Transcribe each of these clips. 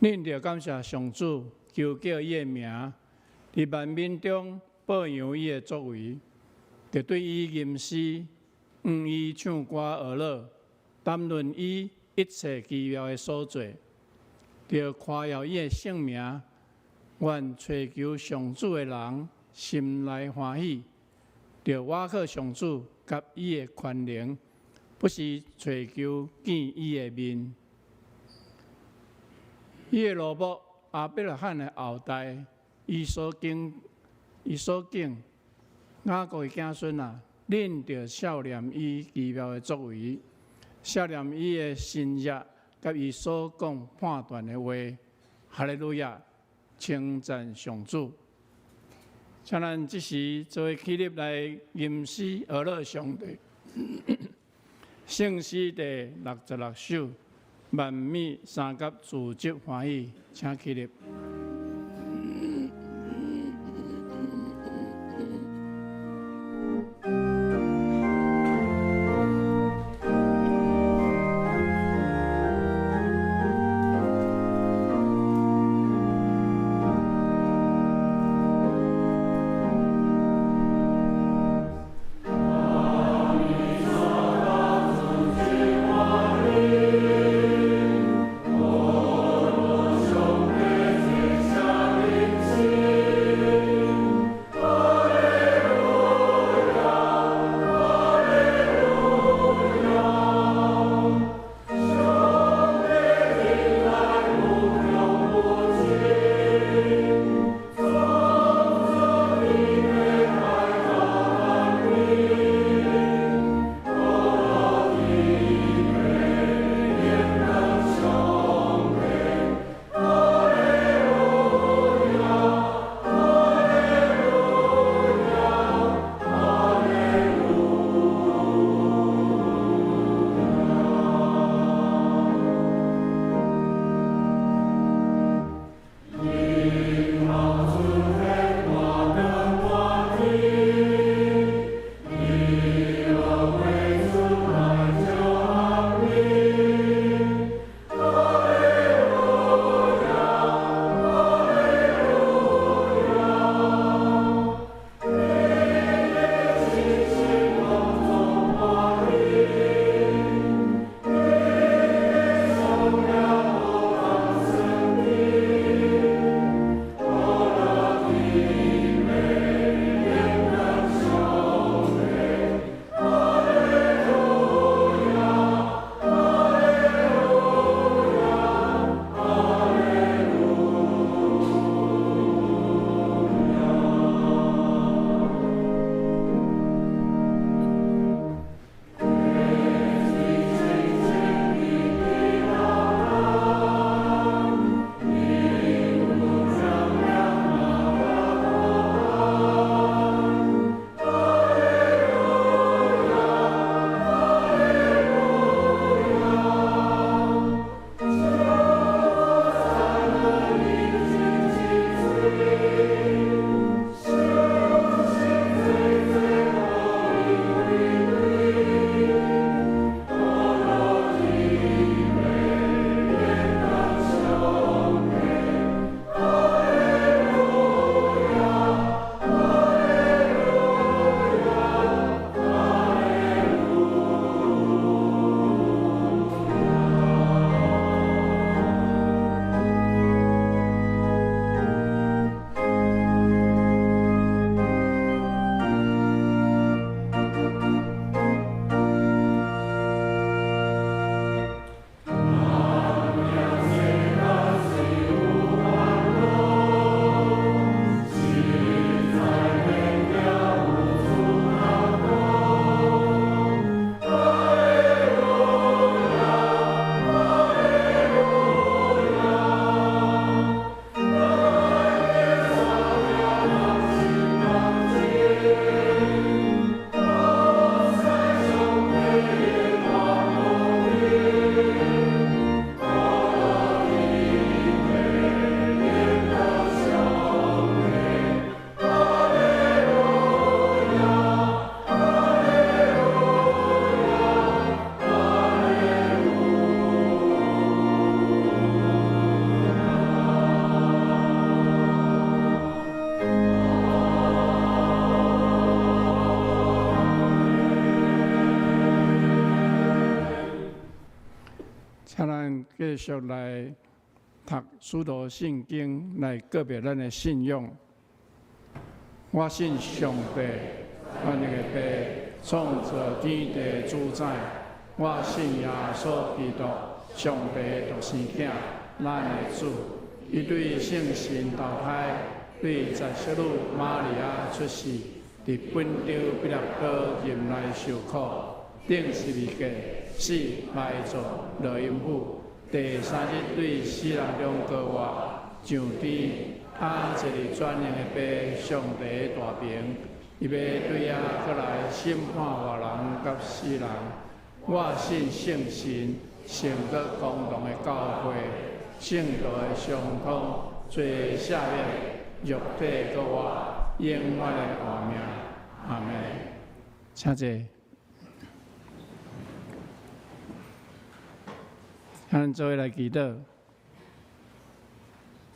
恁著感謝上主，求叫伊的名，佇萬民中報揚伊的作為，著對伊吟詩，向伊唱歌學樂，談論伊一切奇妙的所做，著誇耀伊的聖名。願揣求上主的人心內歡喜，著倚靠上主佮伊的權能，不時揣求見伊的面。伊的奴僕亞伯拉罕的後代，伊所揀雅各的子孫啊，恁著數念伊奇妙的作為，數念伊的神蹟，佮伊所講判斷的話。哈利路亞，稱讚上主。請咱這時做伙起立來吟詩學樂上帝。聖詩第66首，萬米三甲自執歡喜，請起立。請咱繼續來讀使徒信經，來告白咱的信仰。我信上帝，萬能的父，創造天地主宰。我信耶穌基督，上帝獨生囝，咱的主。伊對聖神投胎，對十色女瑪利亞出世，佇本丟彼拉多忍耐受苦，釘十字架，死埋葬，落陰府，第三日對死人中復活，上天，倚坐佇全能的父上帝的大爿，伊欲對遐閣來審判活人佮死人。我信聖神，聖潔公同的教會，聖徒的相通，罪赦免，肉體復活，永遠的活命。阿門。請坐。咱做伙來祈禱。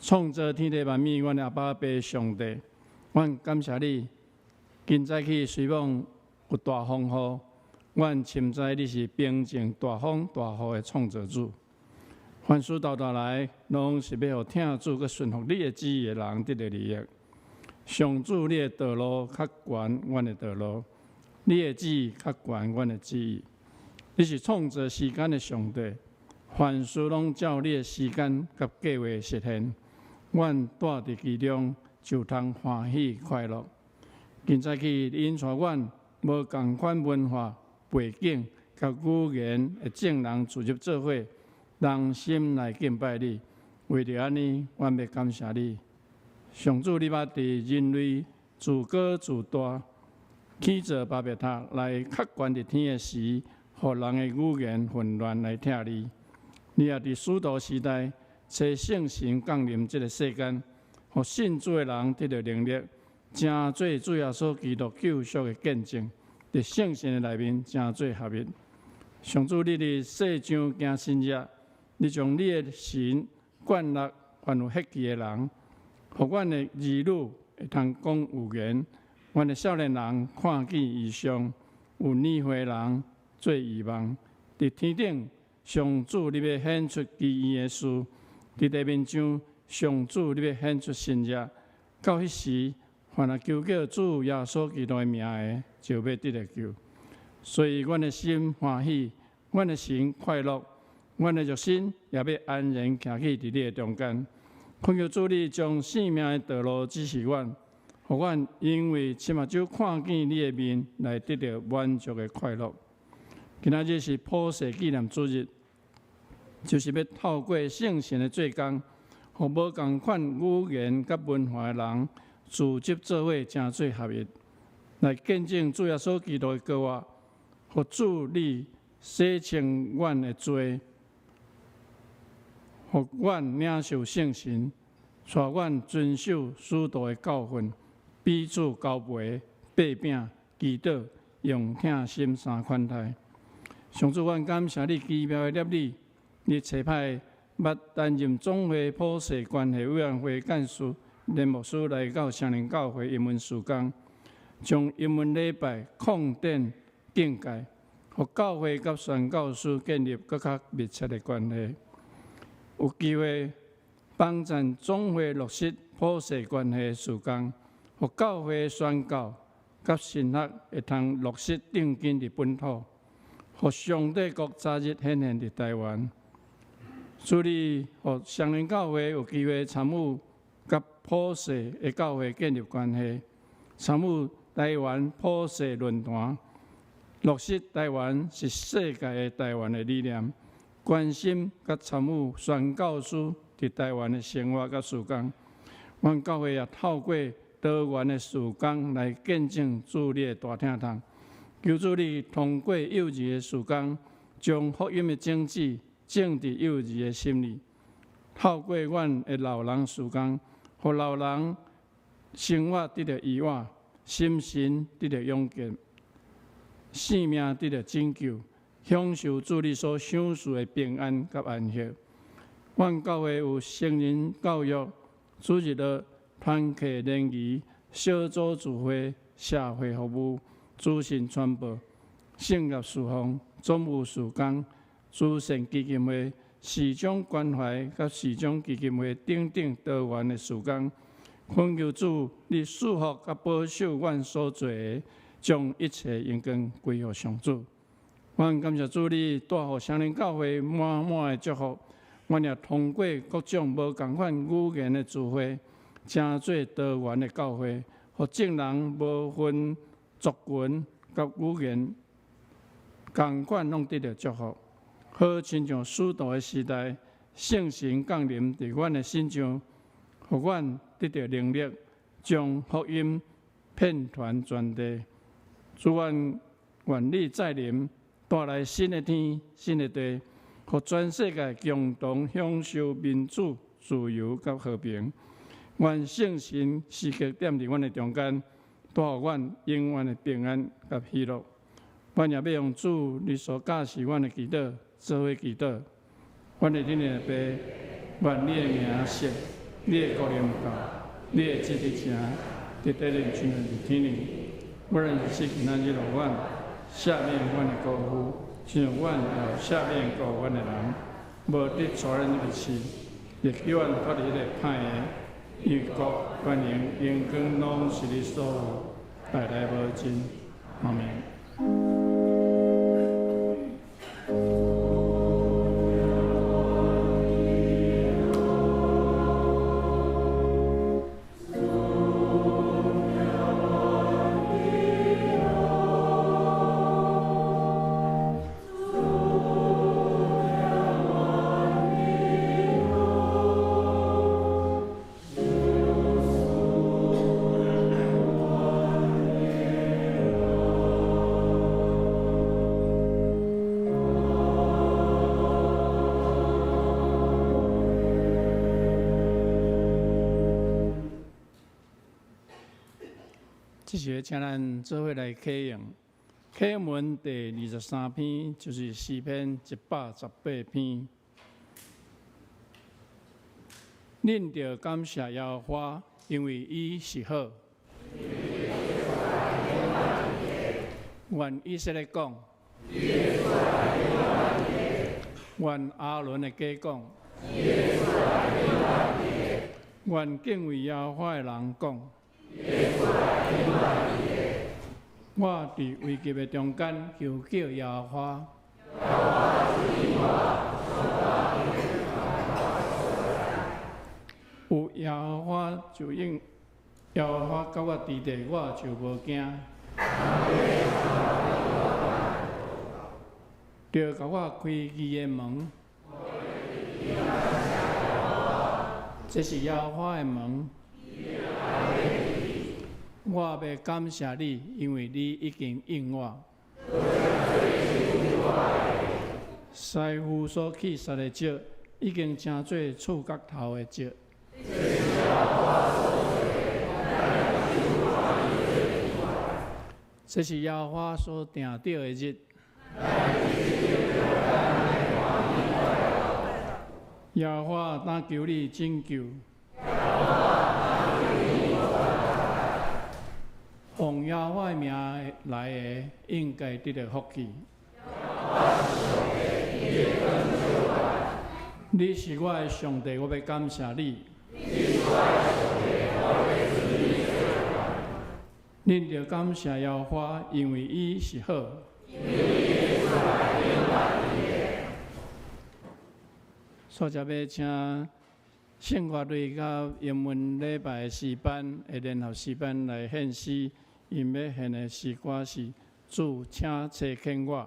創造天地萬物，阮的阿爸父上帝，阮感謝你。今早起雖罔有大風雨，阮深知你是平靜大風大雨的創造主。凡事沓沓來，攏是欲予疼主閣順服你的旨意的人得著利益。上主，你的道路較懸阮的道路，你的旨意較懸阮的旨意。你是創造時間的上帝，凡事攏照你的時間佮計畫實現。阮蹛佇其中，就通歡喜快樂。今早起，你引帶阮無仝款文化背景佮語言的眾人聚集做伙，同心來敬拜你。為著按呢，阮欲感謝你。上主，你捌佇人類自高自大，起造巴別塔來較懸佇天的時，予人的語言混亂來疼你。你也佇使徒時代，差聖神降臨這个世間，予信主的人得著能力，成做主耶穌基督救贖的見證，佇聖神的內面成做合一。上主，你佇世上行神蹟，你將你的神灌落凡有血氣的人，予阮的兒女會通講預言，阮的少年人看見異象，有年歲的人做異夢。佇天頂，上主你欲顯出奇異的事；佇地面上，上主你欲顯出神蹟。到彼時，凡若求叫主耶穌基督的名的，就欲得著救。所以，阮的心歡喜，阮的神快樂，阮的肉身也欲安然徛起佇你的中間。懇求主你將生命的道路指示阮，予阮因為親目睭看見你的面，來得著滿足的快樂。今仔日是普世紀念主日，就是欲透過聖神的做工，予無仝款語言佮文化的人聚集做伙，成做合一，來見證主耶穌基督的復活，予主你洗清阮的罪，予阮領受聖神，帶阮遵守使徒的教訓，彼此交陪、擘餅、祈禱，用疼心三款待。上主，阮感謝你奇妙的攝理，你差派捌擔任總會普世關係委員會幹事連牧師來到雙連教會英文事工，將英文禮拜擴展境界，予教會佮宣教師建立閣較密切的關係。有機會幫贊總會落實普世關係事工，予教會宣教佮神學會通落實定根佇本土，予上帝國早日顯現佇台灣。主你予雙連教會有機會參與佮普世的教會建立關係，參與台灣普世論壇，落實台灣是世界的台灣的理念，關心佮參與宣教師佇台灣的生活佮事工。阮教會也透過多元的事工來見證主你的大疼痛。求主你通過幼兒的事工，將福音的種子種佇幼兒的心裡。透過阮的老人事工，予老人生活得著愉悅，心神得著勇健，性命得著拯救，享受主你所賞賜的平安佮安息。阮教會有成人教育、主日學、團契聯誼、小組聚會、社會服務、資訊傳播、聖樂事奉、總務事工、慈善基金會、市长关怀佮市长基金会等等多元的事工。恳求主，你赐福佮保守阮所做的，將一切榮光歸予上主。阮感謝主，你帶予雙靈教會滿滿的祝福。阮也通過各種無仝款語言的聚會，成做多元的教會，予眾人無分族群佮語言，仝款攏得著祝福。好親像使徒的時代，聖神降臨佇阮的身上，予阮得著能力，將福音遍傳全地。主，阮願你再臨，帶來新的天、新的地，予全世界共同享受民主、自由佮和平。願聖神時刻踮佇阮的中間，帶予阮永遠的平安佮喜樂。阮也欲用主你所教示阮的祈禱，做伙祈禱。阮的天父爸，願你的名聖，你的國臨到，你的旨意成，佇地裡親像佇天頂。阮的食今仔日予阮，赦免阮的過負，親像阮也赦免過阮的人，無得帶阮入試，也救阮脫離彼個歹的。因為國、權榮、榮光攏是你所有，代代無盡。阿們。這時請咱做伙來啟用啟文第二十三篇，就是詩篇118篇。恁著感謝耶和華，因為伊是好。願以色列講，願亞倫的家講，願敬畏耶和華的人講。我佇危急的中間求叫耶和華。有耶和華就應，耶和華佮我佇地，我就無驚。著共我開義的門，這是耶和華的門。我欲感謝你，因為你已經應我。師傅所去殺的石，已經成做厝角頭的石。這是耶和華所定著的日。耶和華當求你拯救。奉耶和華的名來的，應該得著福氣。你是我的上帝，我欲感謝你。恁著感謝耶和華，因為伊是好。煞才欲請聖樂隊佮英文禮拜詩班的聯合詩班來獻詩，𪜶欲獻的詩歌是《主，請差遣我》。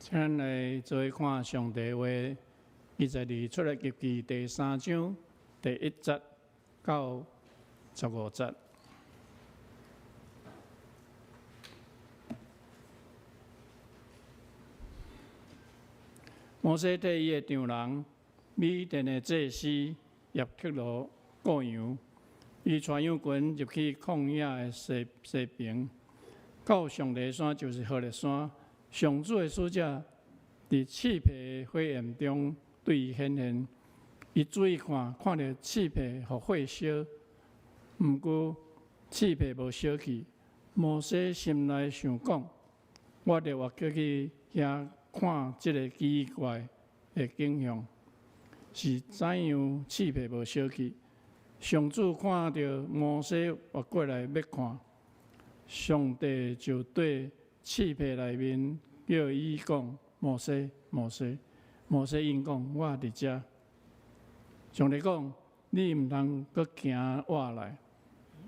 請咱來做伙看上帝話，記載佇出埃及記第三章第一節到十五節。摩西替伊的丈人米甸的祭司葉忒羅顧羊，伊帶羊群入去曠野的西西爿，到上帝山，就是何烈山。上主的使者佇刺皮火焰中對伊顯現，伊注意看，看著刺皮予火燒，毋過刺皮無燒去。摩西心內想講：我著越過去遐看這个奇怪的景象，是怎樣刺皮無燒去？上主看著摩西越過來欲看，上帝就對刺皮內面叫伊講：摩西，摩西，摩西應講：我佇遮。上帝講：你毋通閣行倚來，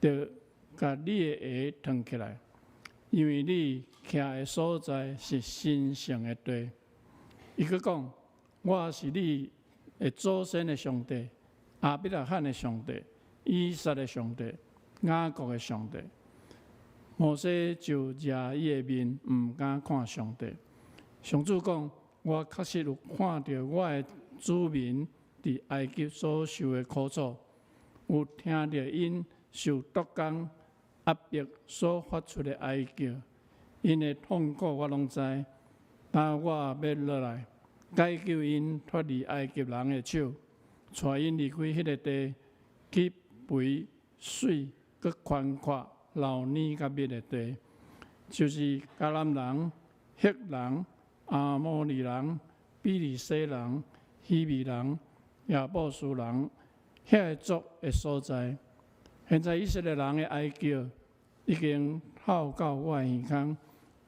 著共你的鞋脫起來，因為你徛的所在是神聖的地。伊閣講：我是你的祖先的上帝，亞伯拉罕的上帝，以撒的上帝，雅各的上帝。摩西就遮伊的面，毋敢看上帝。上主講：我確實有看著我的子民佇埃及所受的苦楚，有聽著𪜶受督工壓迫所發出的哀叫，𪜶的痛苦我攏知。今我欲落來解救𪜶脫離埃及人的手，帶𪜶離開彼个地，去肥水閣寬闊、流奶佮蜜的地，就是迦南人、赫人、亞摩利人、比利洗人、希未人、耶布斯人遐个族的所在。現在以色列人的哀叫已經透到我的耳孔，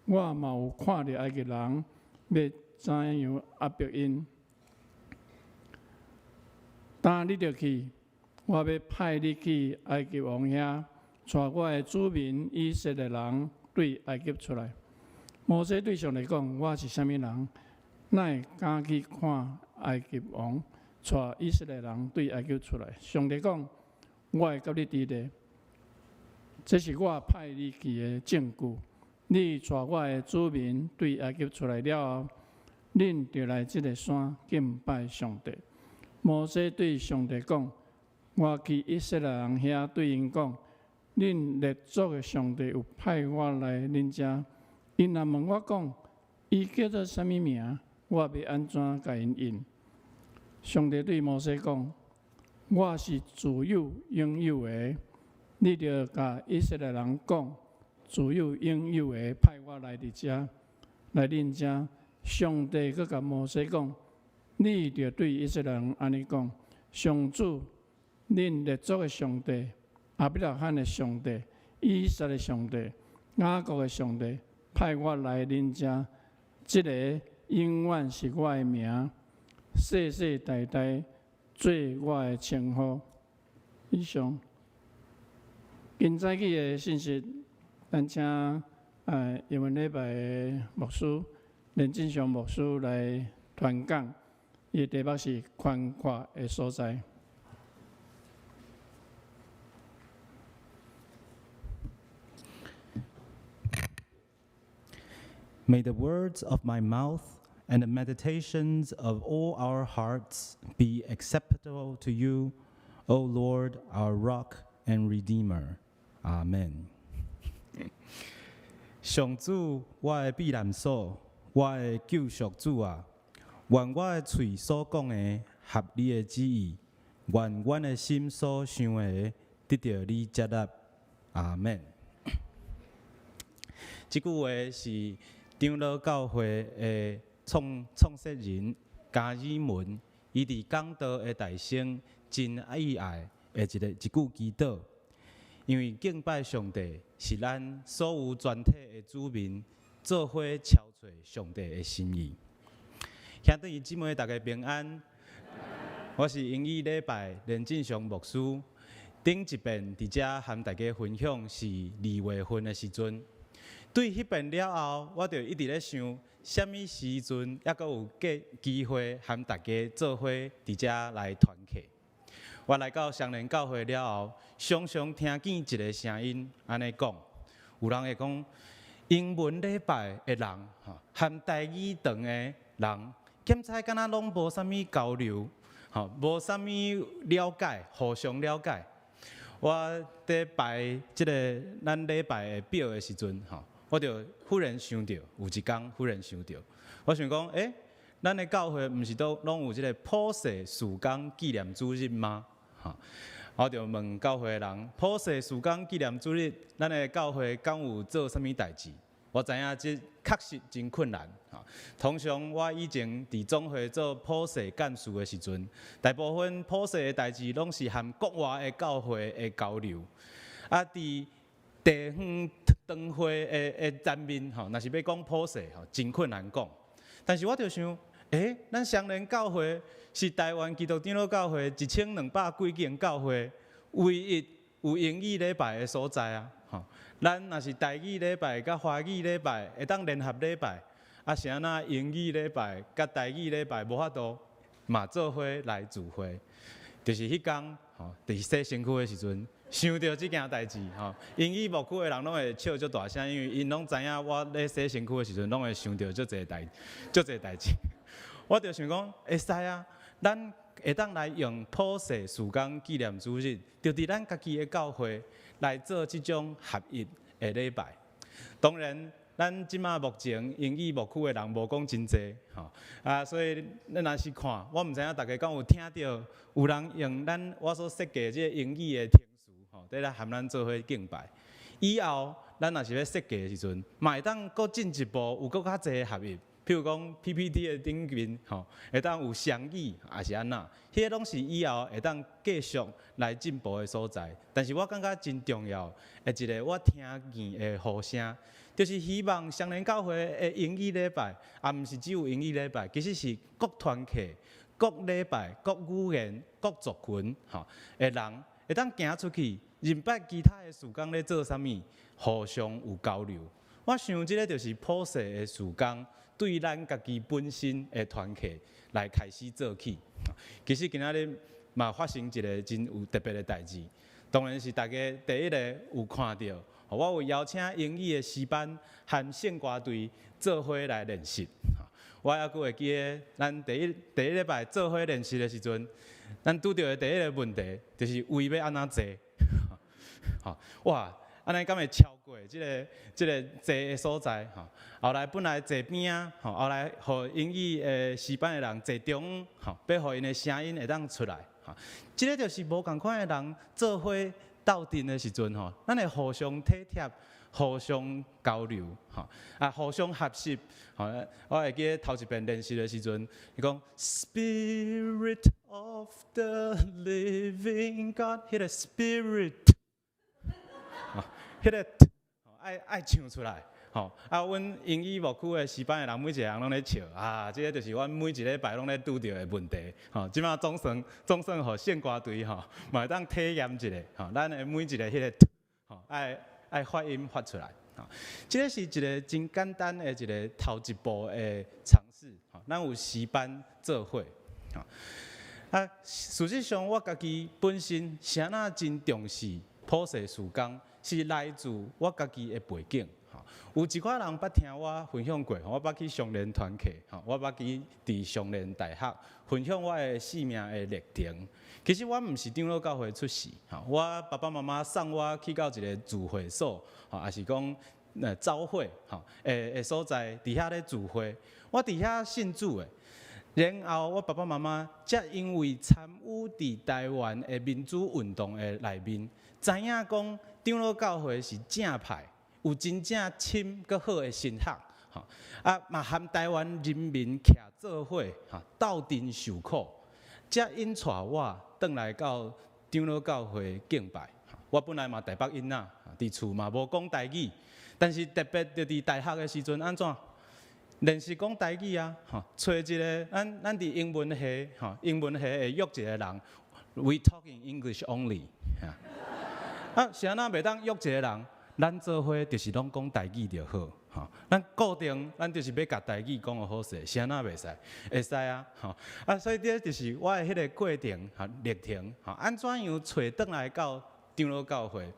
我嘛有看著埃及人欲怎樣壓迫𪜶。今你著去，我欲派你去埃及王遐，帶我的子民以色列人對埃及出來。摩西對上帝講：我是啥物人？哪會敢去看埃及王，帶以色列人對埃及出來？上帝講：我會佮你佇咧，這是我派你去的證據。你帶我的子民對埃及出來了後，恁著來這个山敬拜上帝。摩西對上帝講：我去以色列人遐對𪜶講，恁列祖的上帝有派我來恁遮。𪜶若問我講，伊叫做啥物名？我欲按怎共𪜶應？上帝對摩西講：我是自有永有的，你著共以色列人講，自有永有的派我來佇遮，來恁遮。上帝閣共摩西講：你著對以色列人按呢講，上主，恁列祖的上帝，亞伯拉罕的上帝，以撒的上帝，雅各的上帝，派我來恁遮，這个永遠是我的名，世世代代做我的稱呼。以上，今早起的信息，咱請英文禮拜的牧師連進祥牧師來傳講，伊的題目是寬闊的所在。 May the words of my mouth and the meditations of all our hearts be acceptable to you, O Lord, our rock and redeemer. Amen. 上主，我的避難所，我的救贖主啊，願我的喙所講的合你的旨意，願阮的心所想的得著你接納。阿們。這句話是長老教會的創創始人加爾文，伊佇講道的大聲真意愛的一个一句祈禱，因為敬拜上帝是咱所有全體的子民做伙朝揣上帝的心意。兄弟姊妹，大家平安。我是英語禮拜連進祥牧師。頂一遍佇遮和大家分享是二月份的時陣，對彼遍了後，我就一直咧想，啥物時陣猶閣有機機會和大家做伙佇遮來團契。我來到雙連教會了後，常常聽見一个聲音按呢講，有人會講英文禮拜的人，吼，和台語堂的人，檢採敢若攏無啥物交流，吼，無啥物了解，互相了解。我佇排這个咱禮拜的表的時陣，吼，我就忽然想著，有一工忽然想著，我想講，欸，咱的教會毋是都攏有這个普世事工紀念主日嗎？吼，我就問教會的人，普世事工紀念主日，咱的教會敢有做啥物代誌？我知影這確實真困難。吼，通常我以前佇總會做普世幹事的時陣，大部分普世的代誌攏是和國外的教會的交流。啊，佇地方堂會的層面，吼，若是欲講普世，吼，真困難講。但是我就想，欸，咱雙連教會是台灣基督長老教會1200幾間教會唯一有英語禮拜的所在啊！吼，咱若是台語禮拜佮華語禮拜會當聯合禮拜，啊，是按怎英語禮拜佮台語禮拜無法度嘛做伙來聚會？就是彼工，吼，佇洗身軀的時陣，想著這件代誌，吼，英語牧區的人攏會笑足大聲，因為𪜶攏知影我咧洗身軀的時陣，攏會想著足濟代，足濟代誌。我就想講，會使啊，咱會當來用普世事工紀念主日，就佇咱家己的教會來做這種合一的禮拜。當然，咱這馬目前英語牧區的人無講真濟，吼啊，所以咱若是看，我毋知影大家敢有聽著有人用咱我所設計這个英語的程序，吼，佇咧和咱做伙敬拜。以後咱若是欲設計的時陣，嘛會當閣進一步有閣較濟的合一。譬如講 PPT 的頂面，吼，會當有雙語，抑是按怎？彼个攏是以後會當繼續來進步的所在。但是我感覺真重要的一个我聽見的呼聲，就是希望雙連教會的英語禮拜，也毋是只有英語禮拜，其實是各團契、各禮拜、各語言、各族群，吼的人，會當行出去，認捌其他的事工咧做啥物，互相有交流。我想這个就是普世的事工，對咱家己本身的團契來開始做起。其實今仔日嘛發生一个真有特別的代誌，當然是大家第一个有看著，我有邀請英語的詩班和聖歌隊做伙來練習。我猶閣會記得，咱第一禮拜做伙練習的時陣，咱拄著的第一个問題就是位欲按怎坐。吼，哇！按呢敢會超過這个坐的所在？吼，後來本來坐邊仔，吼，後來予英語的詩班的人坐中，吼，欲予𪜶的聲音會當出來，吼，這个就是無仝款的人做伙鬥陣的時陣，吼，咱會互相體貼，互相交流，吼，啊，互相學習，吼，我會記得頭一遍練習的時陣，伊講 Spirit of the living God，彼个 Spirit。彼个 T 愛唱出來，吼啊！阮英語牧區的詩班的人，每一个人攏咧笑啊！這个就是阮每一禮拜攏咧拄著的問題，吼。這馬總算予聖歌隊吼，嘛會當體驗一下，吼，咱的每一个彼个 T，吼，愛發音發出來，吼。這个是一个真簡單的一个頭一步的嘗試，吼。咱有詩班做伙，吼。啊，事實上我家己本身是按怎真重視普世事工，是來自我家己的背景，吼。有一寡人捌聽我分享過，我捌去雙連團契，吼，我捌去佇雙連大學分享我的生命的歷程。其實我毋是長老教會出世，吼，我爸爸媽媽送我去到一个聚會所，吼，抑是講召會，吼，的所在，佇遐咧聚會，我佇遐信主的。然後我爸爸媽媽才因為參與佇台灣的民主運動的內面，知影講長老教會是正派，有真正深閣好的神學，吼啊嘛和台灣人民徛做伙，吼鬥陣受苦，才引帶我轉來到長老教會敬拜。我本來嘛台北囡仔，佇厝嘛無講台語，但是特別就佇大學的時陣按怎？練習講台語啊，吼，揣一个咱佇英文系，吼，英文系會約一个人，We talk in English only，啊，是按怎袂當約一个人？咱做伙就是攏講台語就好，吼。咱固定，咱就是欲共台語講予好勢，是按怎袂使？會使啊，吼。啊，所以這就是我的彼个過程，吼，歷程，吼，按怎樣揣轉來到長老教會？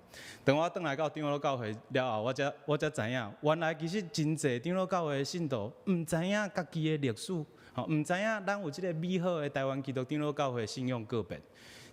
當我轉來到長老教會了後，我才知影，原來其實真濟長老教會的信徒毋知影家己的歷史，吼，毋知影咱有這个美好的台灣基督長老教會信仰告白。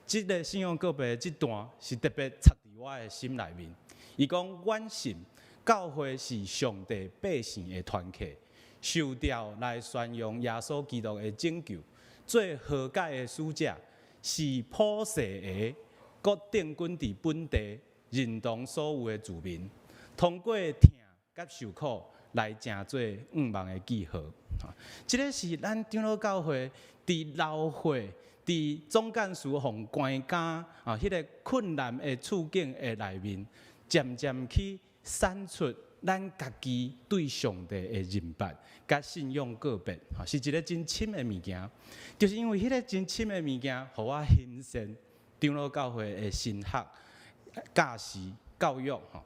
這个信仰告白的這段是特別插佇我的心內面。伊講：阮信教會是上帝百姓的團契，受召來宣揚耶穌基督的拯救，做和解的使者，是普世的，閣定根佇本地認同所有的住民，通過疼佮受苦來成做向望的記號。這个是咱長老教會佇流血、佇總幹事予關監啊，彼个困難的處境的內面，漸漸去產出咱家己對上帝的認捌、佮信仰告白，是一个真深的物件。就是因為彼个真深的物件，予我欣羨長老教會的神學、教師、教育，吼，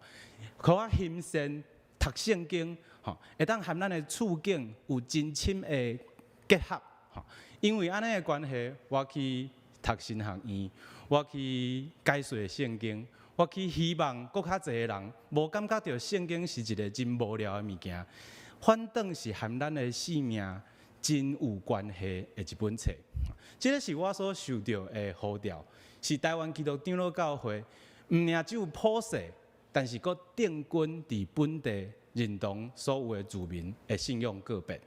予我欣羨讀聖經，吼，會當和咱的處境有真深的結合，吼。因為按呢的關係，我去讀神學院，我去解說聖經。我去希望閣較濟的人，無感覺著聖經是一个真無聊的物件，反轉是和咱的生命真有關係的一本冊。這个是我所受著的呼召，是台灣基督長老教會，毋爾只有普世，但是閣定根佇本地認同所有的住民的信仰告白。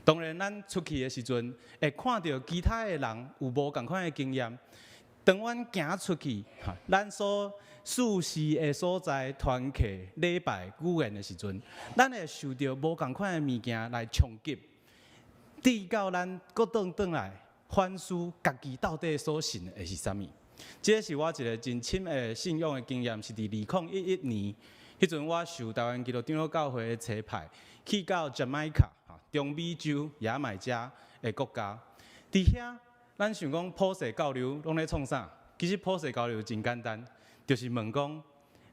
當然，咱出去的時陣，會看著其他的人有無仝款的經驗。當阮行出去，咱所事事的所在、團契、禮拜、語言的時陣，咱會受著無仝款的物件來衝擊，直到咱閣轉轉來反思家己到底所信的是啥物。這是我一个真深的信仰的經驗，是佇2011年，彼陣我受台灣基督長老教會的差派，去到 Jamaica 中美洲牙買加的國家，佇遐咱想講普世交流攏咧創啥？其實普世交流真簡單，就是問講，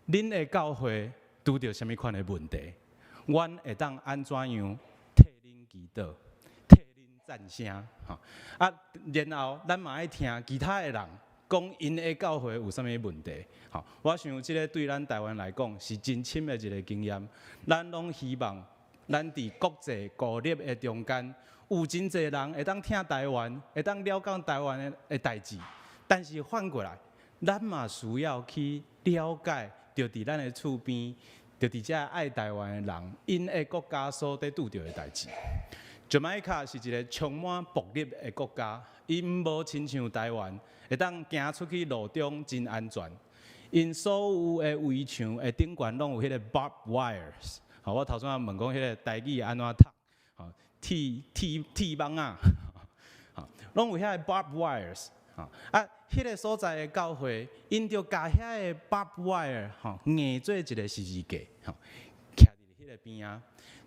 恁的教會拄著啥物款的問題，阮會當按怎樣替恁祈禱、替恁贊聲？吼啊，然後咱嘛愛聽其他的人講𪜶的教會有啥物問題。吼，我想這个對咱台灣來講是真深的一个經驗。咱攏希望咱佇國際孤立的中間，有真濟人會當疼台灣，會當了解台灣的代誌。但是反過來，咱嘛需要去了解，著佇咱的厝邊，著佇遮愛台灣的人，𪜶的國家所佇拄著的代誌。Jamaica 是一个充滿暴力的國家，𪜶無親像台灣，會當行出去路中真安全。𪜶所有的圍牆的頂懸攏有彼个 barbed wires。吼，我頭先問講彼个台語按怎讀？吼，鐵鐵鐵網仔，吼，攏有遐個 barbed wires。吼，啊，彼个所在的教會，𪜶就共遐个 barbed wire 吼，硬做一个十字架，吼，徛佇彼个邊仔。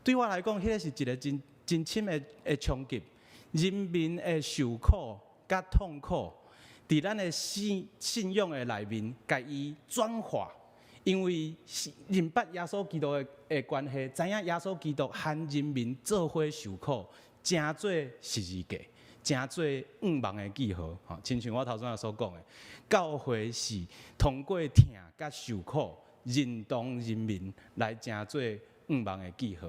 對我來講，彼个是一个真真深的衝擊。人民的受苦佮痛苦，佇咱的信仰的內面，共伊轉化。因為認捌耶穌基督的關係，知影耶穌基督和人民做伙受苦，成做十字架，成做向望的記號。吼，親像我頭先所講的，教會是通過疼佮受苦，認同人民來成做向望的記號。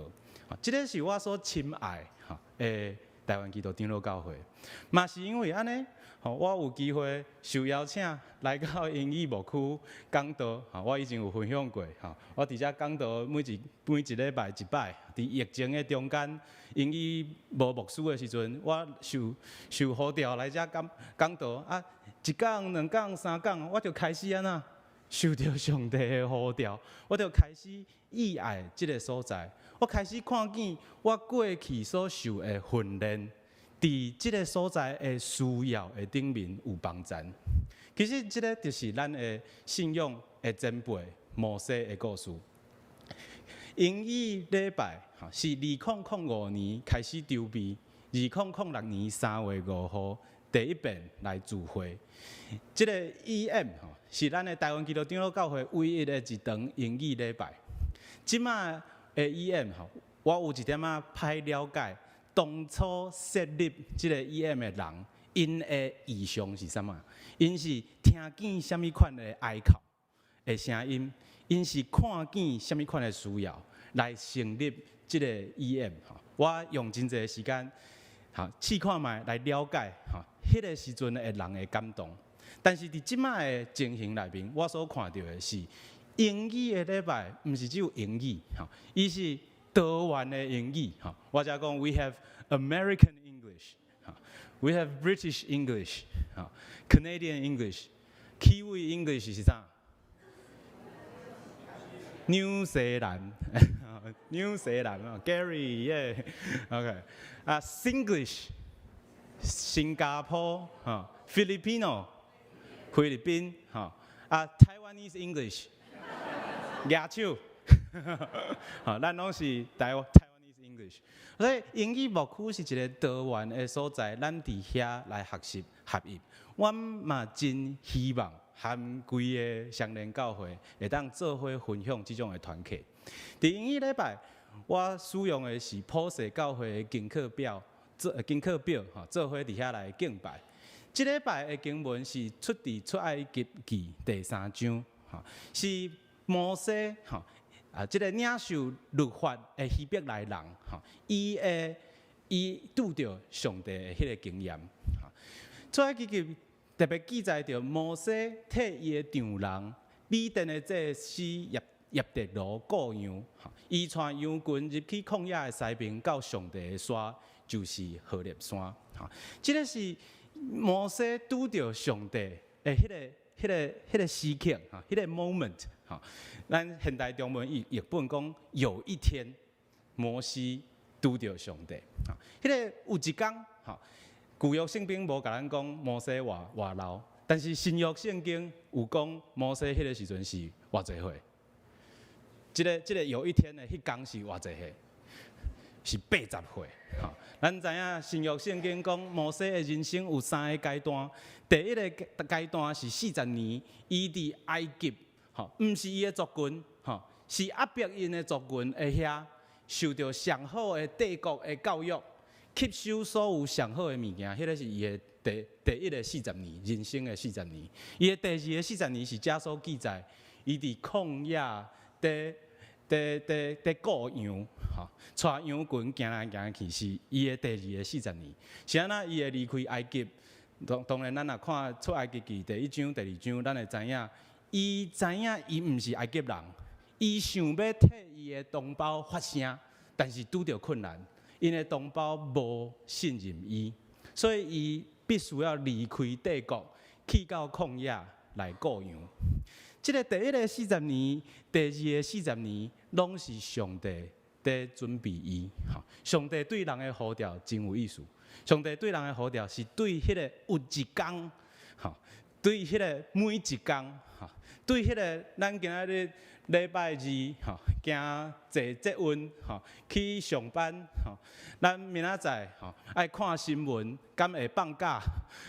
這个是我所深愛吼的台灣基督長老教會，嘛是因為按呢，吼，我有機會受邀請來到英語牧區講道，吼，我以前有分享過，吼，我佇遮講道每一禮拜一擺，佇疫情的中間，英語無牧師的時陣，我受呼召來遮講講道，啊，一講、兩講、三講，我就開始按怎受著上帝的呼召，我就開始意愛這个所在。我開始看見我過去所受的訓練，佇這个所在的需要的頂面有幫贊。其實這个就是咱的信仰的前輩摩西的故事。英語禮拜是2005年開始籌備，2006年3月5號第一遍來聚會。這個 EM 吼是咱的台灣基督長老教會唯一的一堂英語禮拜。這馬的 EM 吼，我有一點仔歹了解，當初設立這個 EM 的人，𪜶的意向是啥物？𪜶是聽見啥物款的哀哭的聲音？𪜶是看見啥物款的需要來成立這個 EM？吼，我用真濟時間，吼試看覓來了解，吼，彼個時陣的人的感動。但是佇這馬的情形內面，我所看著的是英語的禮拜，毋是只有英語，吼，伊是多元的英語，吼。我才講，we have American English，we have British English，Canadian English，Kiwi English 是啥？紐西蘭，紐西蘭啊，Gary 耶，OK，啊，Singlish，新加坡，哈，Filipino，菲律賓，哈，啊，Taiwanese English，舉手，好，咱攏是 Taiwanese English，所以英語牧區是一個多元的所在，咱佇遐來學習合一。阮嘛真希望和規個雙連教會會當做伙分享這種的團契。佇英語禮拜，我使用的是普世教會的經課表，做經課表吼，做伙佇遐來敬拜。這禮拜的經文是出佇出埃及記第三章，吼，是摩西吼啊，這個領受律法的希伯來人，吼，伊拄著上帝的彼個經驗。出埃及記特別記載著摩西替伊的丈人米甸的祭司葉忒羅顧羊，伊帶羊群入去曠野的西邊，到上帝的山，就是何烈山。吼，這個是摩西拄著上帝的彼個時刻，吼，彼個 moment，吼，咱現代中文譯本講有一天，摩西拄著上帝，吼，彼個有一工，吼，舊約聖經無共咱講摩西偌老，但是新約聖經有講摩西彼個時陣是偌濟歲。這個有一天的彼工是偌濟歲？是80歲。吼，咱知影新約聖經講摩西的人生有三个階段，第一个階段是40年，伊佇埃及，吼，毋是伊的族群，吼，是壓迫𪜶的族群的遐，受著上好的帝國的教育，吸收所有上好的物件，彼個是伊的第一个四十年，人生的四十年。伊的第二个四十年是這所記載，伊佇曠野佇顧羊，吼，帶羊群行來行去，是伊的第二个四十年。是按怎伊會離開埃及？當然，咱若看出埃及記第一章、第二章，咱會知影，伊知影伊毋是埃及人，伊想欲替伊的同胞發聲，但是拄著困難，𪜶的同胞無信任伊，所以伊必須要離開帝國，去到曠野來顧羊。這个第一个四十年，第二个四十年，攏是上帝佇準備伊。上帝對人的呼召真有意思。上帝對人的呼召是對彼個有一工，吼，對彼個每一工，吼，對彼個咱今仔日禮拜二，吼，行坐捷運，吼，去上班，吼，咱明仔載，吼，愛看新聞，敢會放假，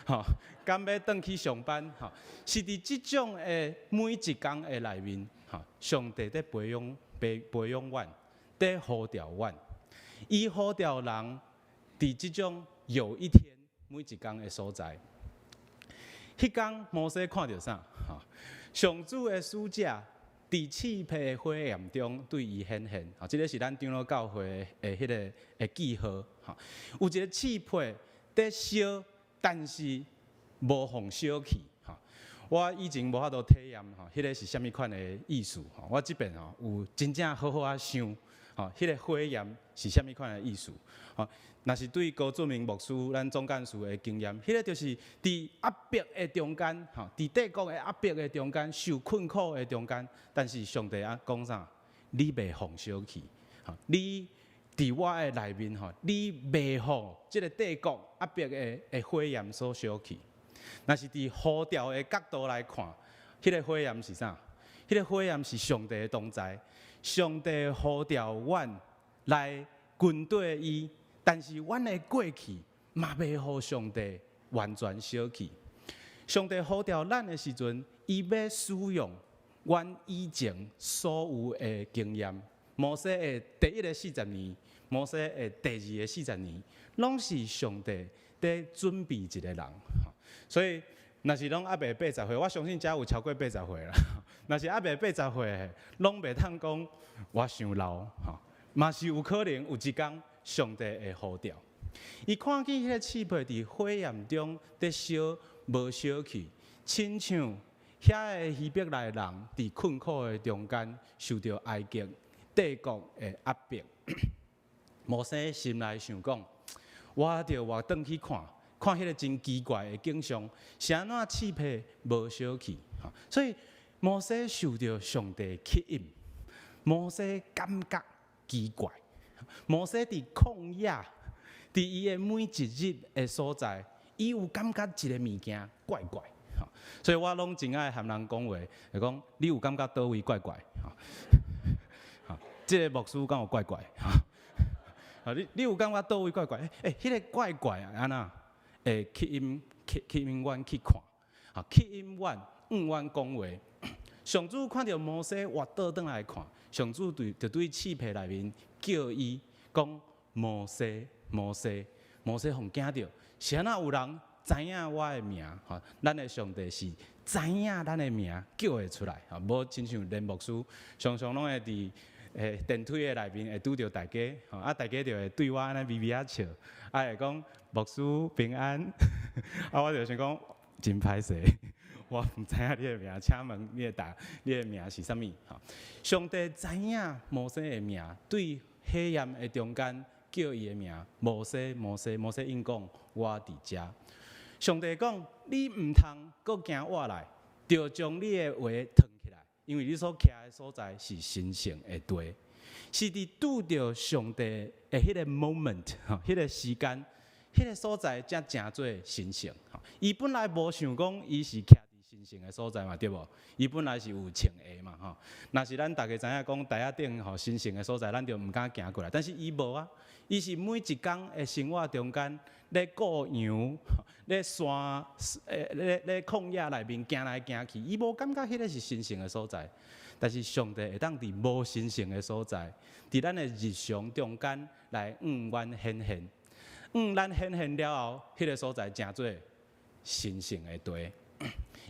吼，敢欲轉去上班，吼，是佇這種的每一工的內面，吼，上帝佇培養阮，佇呼召阮，伊呼召人佇這種有一天每一工的所在。彼工摩西看著啥？吼，上主的使者佇熾熱的火焰中對伊顯現。吼，這个是咱長老教會的彼个的記號。吼，有一个熾火佇燒，但是無予燒去。吼，我以前無法度體驗吼，彼个是啥物款的意思。吼，我這擺吼有真正好好仔想，吼，彼个火焰是啥物款的意思。吼，若是對高俊明牧師，咱總幹事的經驗，彼个就是佇壓迫的中間，吼，佇帝國的壓迫的中間，受困苦的中間，但是上帝啊講啥？你袂予燒去，吼，你佇我的內面，吼，你袂予這个帝國壓迫的火焰所燒去。若是佇呼召的角度來看，彼个火焰是啥？彼个火焰是上帝的同在，上帝呼召阮來跟綴伊，但是阮的過去嘛袂予上帝完全燒去。上帝呼召咱的時陣，伊欲使用阮以前所有的經驗。摩西的第一个四十年，摩西的第二个四十年，攏是上帝佇準備一个人。所以，若是攏猶未80歲，我相信遮有超過八十歲啦。若是猶未八十歲，攏袂通講我傷老，吼，嘛是有可能有一工上帝會呼召。伊看見彼个刺帕佇火焰中佇燒，無燒去，親像遐个希伯來人佇困苦的中間受著埃及帝國的壓迫。摩西心內想講：我著活轉去看，看彼个真奇怪的景象，是按怎刺帕無燒去？所以摩西受著上帝吸引，摩西感覺奇怪。摩西佇曠野，佇伊的每一日的所在，伊有感覺一个物件怪怪。所以我攏真愛和人講話，就講你有感覺佗位怪怪？吼，這个牧師敢有怪怪？吼，你有感覺佗位怪怪？欸，彼个怪怪啊，按怎會吸引阮去看？吼，吸引阮，向阮講話。上主看著摩西活倒轉來看，上主就對刺帕內面叫伊講：摩西，摩西，摩西予驚著，是按怎有人知影我的名？吼，咱的上帝是知影咱的名叫會出來，吼，無親像連牧師，常常攏會佇電梯的內面會拄著大家，吼，啊，大家就會對我按呢微微仔笑，啊，會講牧師平安，啊，我就想講真歹勢，我毋知影你的名，請問你的名是啥物？吼，上帝知影摩西的名，對火焰的中間叫伊的名，摩西，摩西，摩西應講我佇遮。上帝講，你毋通閣行倚來，著將你的鞋脫起來，因為你所徛的所在是神聖的地，是佇拄著上帝的彼个 moment，吼，彼个時間，彼个所在才成做神聖。伊本來無想講伊是徛佇神聖的所在嘛，對無？伊本來是有穿鞋嘛，吼。若是咱逐家知影講台仔頂吼神聖的所在，咱就毋敢行過來。但是伊無啊，伊是每一工的生活中間咧顧羊，咧山，咧曠野內面行來行去，伊無感覺彼个是神聖的所在。但是上帝會當佇無神聖的所在，佇咱的日常中間來向阮顯現，向咱顯現了後，彼个所在成做神聖的地。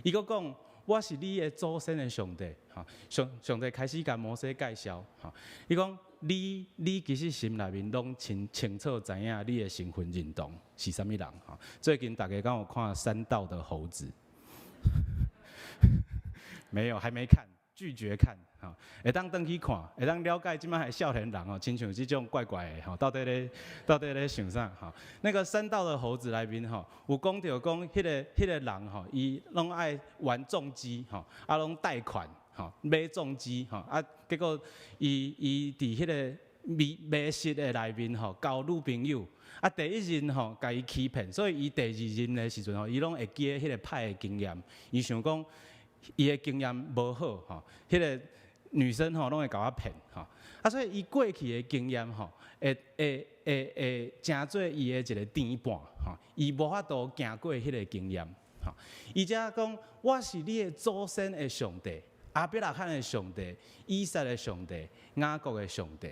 伊閣講：我是你的祖先的上帝。吼，上帝開始共摩西介紹。吼，伊講你其實心內面攏清清楚知影你的身份認同是啥物人。吼，最近大家敢有看《山道的猴子》？沒有，還沒看，拒絕看。吼，會當轉去看，會當了解這擺的少年人吼，親像這種怪怪的吼，到底咧想啥？吼，那個山道的猴子內面吼，有講著講，彼個人吼，伊攏愛玩重機吼，啊，攏貸款吼，買重機吼，啊，結果伊佇彼个迷失的內面吼，交女朋友，啊，第一任吼，共伊欺騙，所以伊第二任的時陣吼，伊攏會記得彼個歹的經驗，伊想講伊的經驗無好吼，彼個女生吼攏會共我騙吼，啊，所以伊過去的經驗吼，會成做伊的一個牽絆吼，伊無法度行過彼個經驗吼。伊才講，我是你的祖先的上帝，亞伯拉罕的上帝，以撒的上帝，雅各的上帝。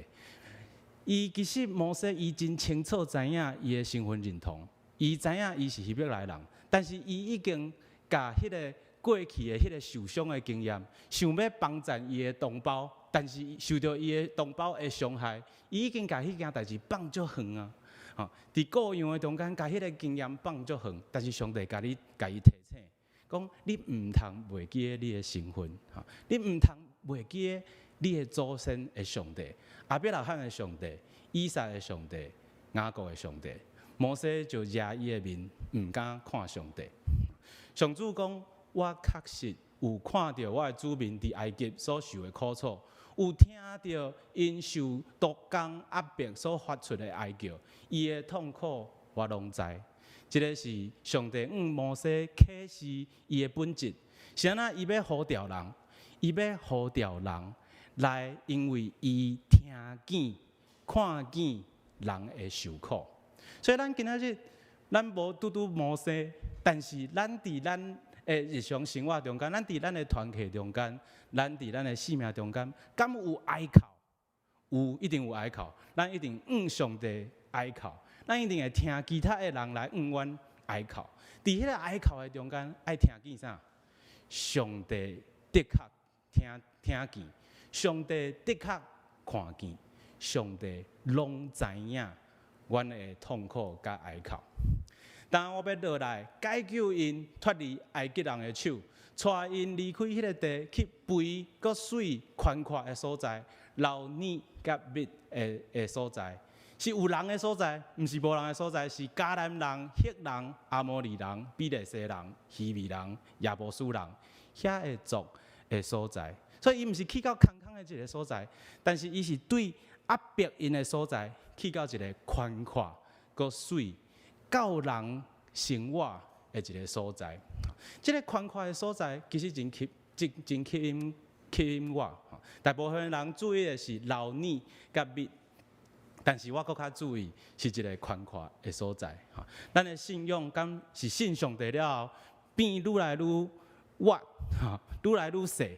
伊其實摩西伊真清楚知影伊的身份認同，伊知影伊是希伯來人，但是伊已經共彼个過去的彼个受傷的經驗，想欲幫贊伊的同胞，但是受著伊的同胞的傷害，伊已經共彼件代誌放足遠啊！吼，佇顧羊的中間，共彼个經驗放足遠，但是上帝共伊提醒，講你毋通袂記得你的身份，吼，你毋通袂記得你的祖先的上帝，亞伯拉罕的上帝，以撒的上帝，雅各的上帝。摩西就遮伊的面，毋敢看上帝。上主講，我確實有看著我的子民佇埃及所受的苦楚，有聽著𪜶受督工壓迫所發出的哀叫，伊的痛苦我攏知。這个是上帝向摩西啟示伊的本質，是按怎伊欲呼召人，伊欲呼召人來，因為伊聽見、看見人的受苦，所以咱今仔日咱無拄拄摩西，但是咱佇咱的日常生活中間，咱佇咱的團契中間，咱佇咱的生命中間，敢有哀哭？有，一定有哀哭。咱一定向上帝哀哭，咱一定會聽其他的人來向阮哀哭。佇彼个哀哭的中間，愛聽見啥？上帝的確聽見，上帝的確看見，上帝攏知影阮的痛苦佮哀哭。當我欲落來解救𪜶脫離埃及人的手，帶𪜶離開彼个地，去肥閣媠寬闊的所在，流奶佮蜜的所在，是有人的所在，毋是無人的所在，是迦南人、赫人、阿摩利人、比利洗人、希未人、耶布斯人遐个族的所在。所以伊毋是去到空空的一个所在，但是伊是對壓迫𪜶的所在，去到一个寬闊閣媠夠人生活的一个所在。這个寬闊的所在其實真吸引我。大部分人注意的是流奶佮蜜，但是我閣較注意是一个寬闊的所在。咱的信仰敢是信上帝了後，變愈來愈活，愈來愈細。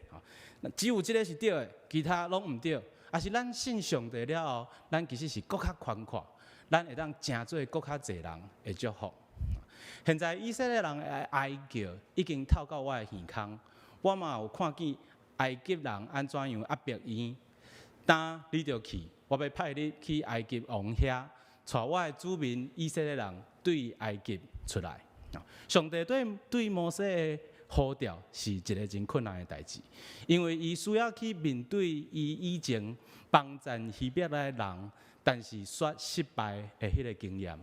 只有這个是對的，其他攏毋對。抑是咱信上帝了後，咱其實是閣較寬闊，咱會當成做閣較濟人的祝福。現在以色列人的哀叫已經透到我的耳空，我嘛有看見埃及人按怎樣壓迫𪜶。今你著去，我欲派你去埃及王遐，帶我的子民以色列人對埃及出來。上帝對摩西的呼召是一个真困難的代誌，因為伊需要去面對伊以前幫贊希伯來人，但是卻失敗的彼个經驗。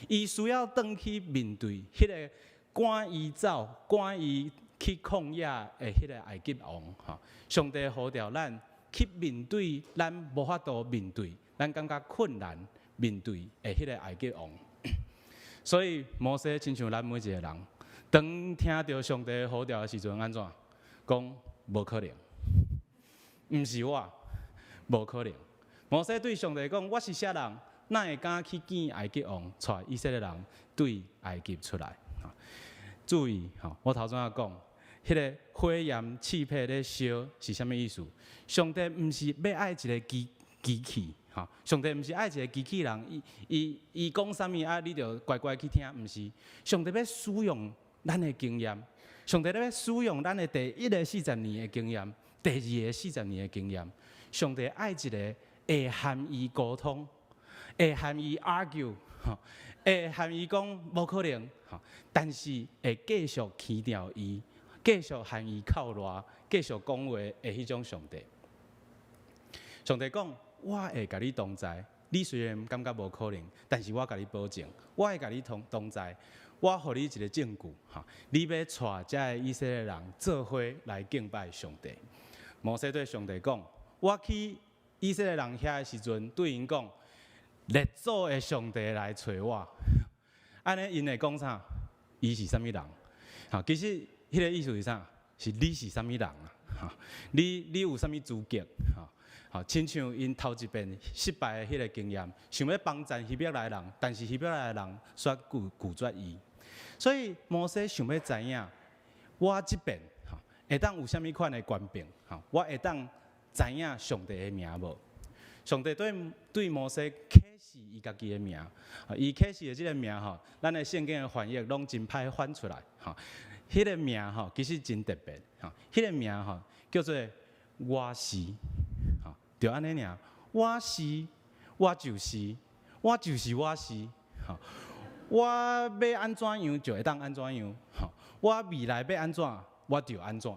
伊需要轉去面對彼个趕伊走、趕伊去曠野的彼个埃及王。吼，上帝呼召咱去面對咱無法度面對、咱感覺困難面對的彼个埃及王。所以摩西親像咱每一個人，當聽著上帝呼召的時陣，按怎講無可能？毋是我，無可能。摩西對上帝講：我是啥人？哪會敢去見埃及王，帶以色列人對埃及出來？注意，吼，我頭先仔講，彼个火焰翅膀咧燒是啥物意思？上帝毋是欲愛一个機器，吼，上帝毋是愛一个機器人，伊講啥物啊，你就乖乖去聽，毋是。上帝欲使用咱的經驗，上帝欲使用咱的第一个四十年的經驗，第二个四十年的經驗。上帝愛一个會和伊溝通，會和伊 argue，吼，會和伊講無可能，吼，但是會繼續牽著伊，繼續和伊哭賴，繼續講話的彼種上帝。上帝講：我會共你同在。你雖然感覺無可能，但是我共你保證，我會共你同在。我予你一个證據，吼，你欲帶遮个以色列人做伙來敬拜上帝。摩西對上帝講：我去以色列人遐的時陣，對𪜶講，列祖的上帝來揣我，按呢𪜶會講啥？伊是啥物人？吼，其實彼个意思是啥？是你是啥物人啊？吼，你有啥物資格？吼，好，親像𪜶頭一遍失敗的彼个經驗，想欲幫贊希伯來人，但是希伯來人卻拒絕伊。所以摩西想欲知影，我這遍吼會當有啥物款的權柄？吼，我會當知影上帝的名無？上帝對摩西啟示伊家己的名，伊啟示的這个名吼，咱的聖經的翻譯攏真歹翻出來，吼。彼个名吼，其實真特別，吼。彼个名吼叫做我是，吼，就按呢爾，我是，我就是，我就是我是，吼。我欲按怎樣就會當按怎樣，吼。我未來欲按怎，我就按怎。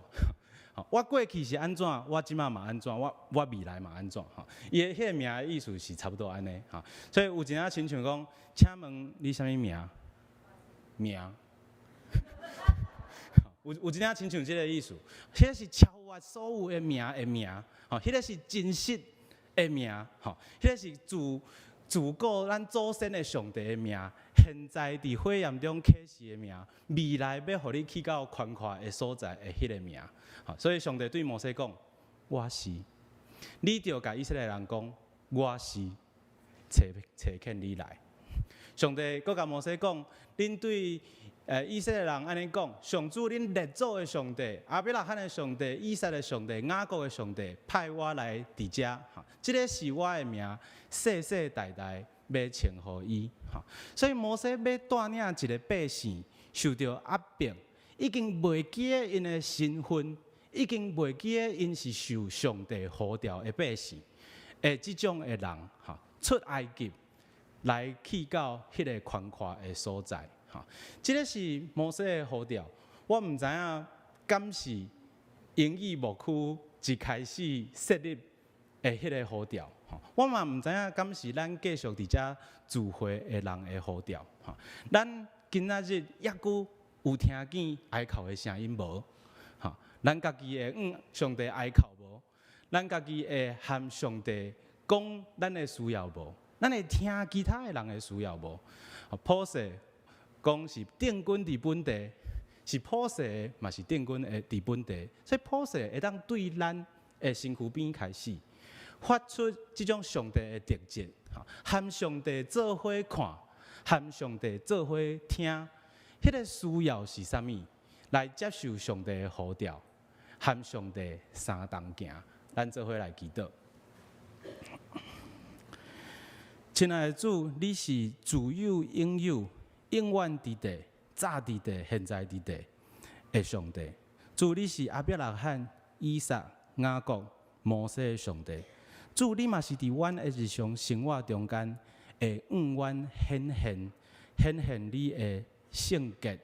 我過去是按怎，我這馬嘛按怎，我未來嘛按怎，吼。伊的彼个名的意思是差不多按呢，吼。所以有一陣親像講，請問你啥物名？名。有一點親像這个意思，彼个是超越所有的名的名，吼，彼个是真實的名，吼，彼个是自古咱祖先的上帝的名，現在佇火焰中啟示的名，未來欲予你去到寬闊的所在的彼个名，吼，所以上帝對摩西講：我是，你著共以色列人講，我是差遣你來。上帝閣共摩西講：恁對以色列人按呢講，上主恁列祖的上帝，亞伯拉罕的上帝、以撒的上帝、雅各的上帝，派我來佇遮。吼，這个是我的名，世世代代欲稱予伊。吼，所以摩西欲帶領一个百姓受著壓迫，已經袂記得𪜶的身份，已經袂記得𪜶是受上帝呼召的百姓的這種的人，吼，出埃及來去到彼个寬闊的所在。吼，這个是摩西的呼召。我毋知影敢是英語牧區一開始設立的彼个呼召。吼，我嘛毋知影敢是咱繼續佇遮聚會的人的呼召。吼，咱今仔日猶閣有聽見哀哭的聲音無？吼，咱家己會向上帝哀哭無？咱家己會和上帝講咱的需要無？咱會聽其他的人的需要無？普世講是定軍佇本地，是普世的嘛是定軍的佇本地，所以普世會當對咱的身軀邊開始發出這種上帝的特質，和上帝做伙看，和上帝做伙聽，彼个需要是啥物？來接受上帝的呼召，和上帝相同行，咱做伙來祈禱。親愛的主，你是自有永有、永遠佇地、早佇地、現在佇地的上帝。主，你是亞伯拉罕、以撒、雅各、摩西的上帝。主，你嘛是佇阮的日常生活中間，會向阮顯現、顯現你的聖潔、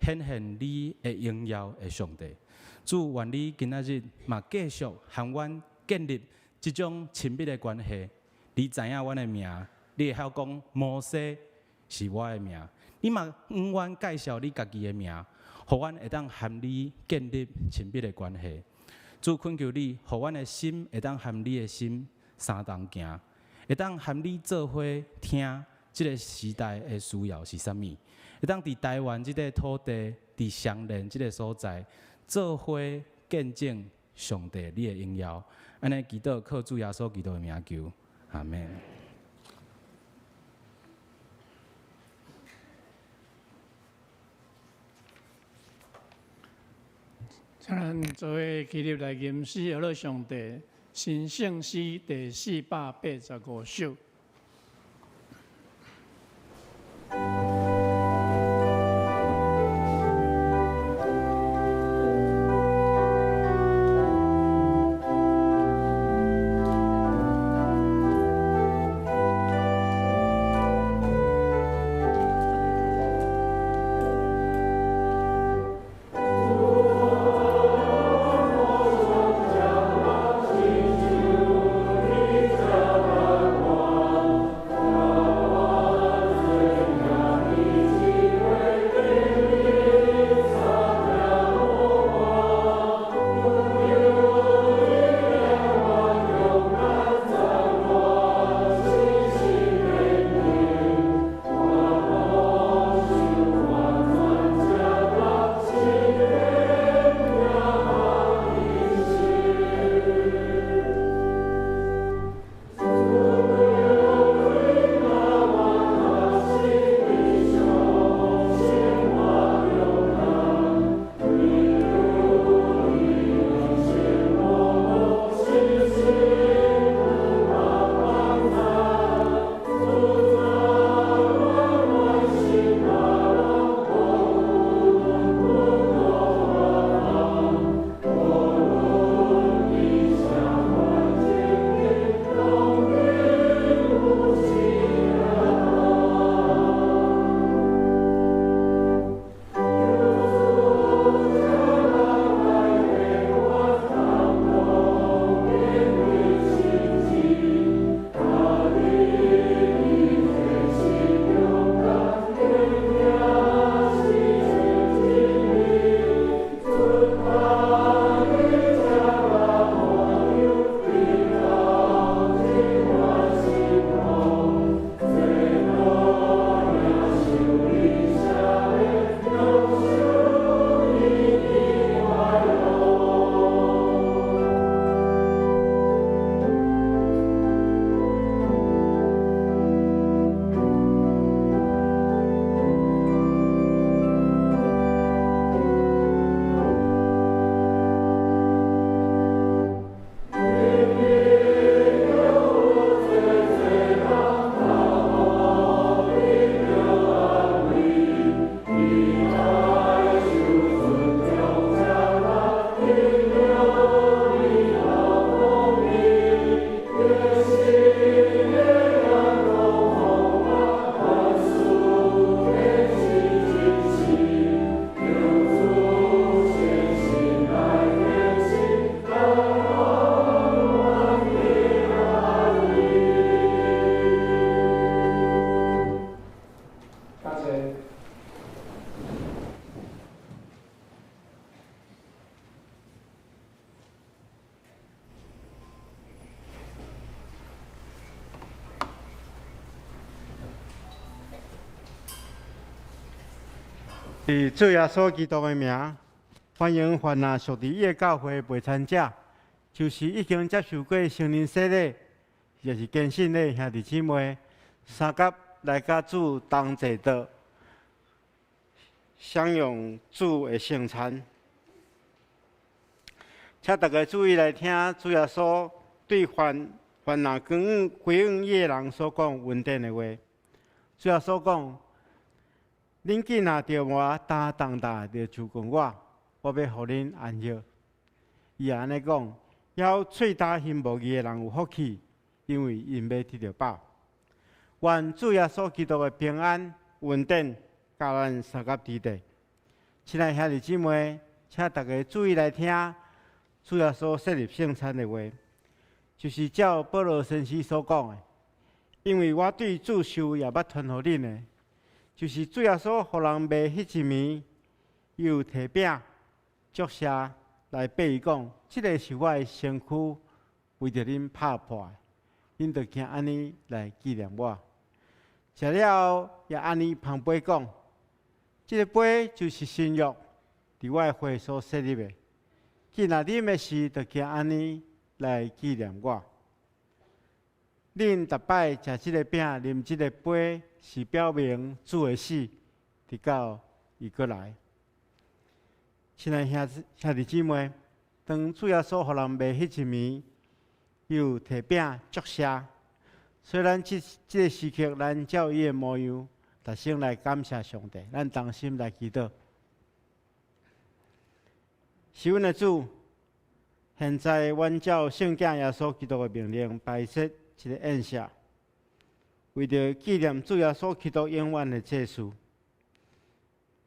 顯現你的榮耀的上帝。主，願你今仔日嘛繼續和阮建立這種親密的關係。你知影阮的名，你會曉講摩西是我的名。你嘛向阮介紹你家己的名，予阮會當和你建立親密的關係。主，懇求你，予阮的心會當和你的心相同行，會當和你做伙聽這个時代的需要是啥物，會當佇台灣這个土地，佇雙連這个所在，做伙見證上帝你的榮耀。按呢祈禱，靠主耶穌基督的名求，阿們。請咱做伙起立來吟詩，阿樂上帝，神聖詩第485首。我。以主耶穌基督的名，歡迎凡若屬佇伊的教會的袂參者，就是已經接受過聖靈洗禮，也是堅信的兄弟姊妹，相佮來佮主同坐桌，享用主的聖餐。請大家注意來聽主耶穌對凡凡若歸歸向伊的人所講恩典的話。主耶穌講：恁囝若著我擔重擔，就就近我，我欲予恁安歇。伊也按呢講，枵喙焦行無義的人有福氣，因為𪜶欲得著飽。願主耶穌基督的平安、恩典，佮咱相佮佇底。親愛兄弟姊妹，請大家注意來聽主耶穌設立聖餐的話，就是照保羅先生所講的，因為我對主受也捌傳予恁的。就是主耶穌予人賣彼一暝，伊有提餅、祝謝來擘伊講：這个是我的身軀，為著恁拍破的，恁著行按呢來紀念我。食了後，也按呢捧杯講：這个杯就是新約，佇我的血所設立的。既若啉的時，著行按呢來紀念我。恁逐擺食這个餅、啉這个杯，是表明主的死，直到伊閣來。親愛兄兄弟姊妹，當主耶穌予人賣彼一暝，伊有提餅祝謝，所以咱這這个時刻，咱照伊的模樣，大聲來感謝上帝，咱同心來祈禱。是阮的主，現在阮照聖子耶穌基督的命令，擺設這个宴席，為著紀念主耶穌基督永遠的祭事。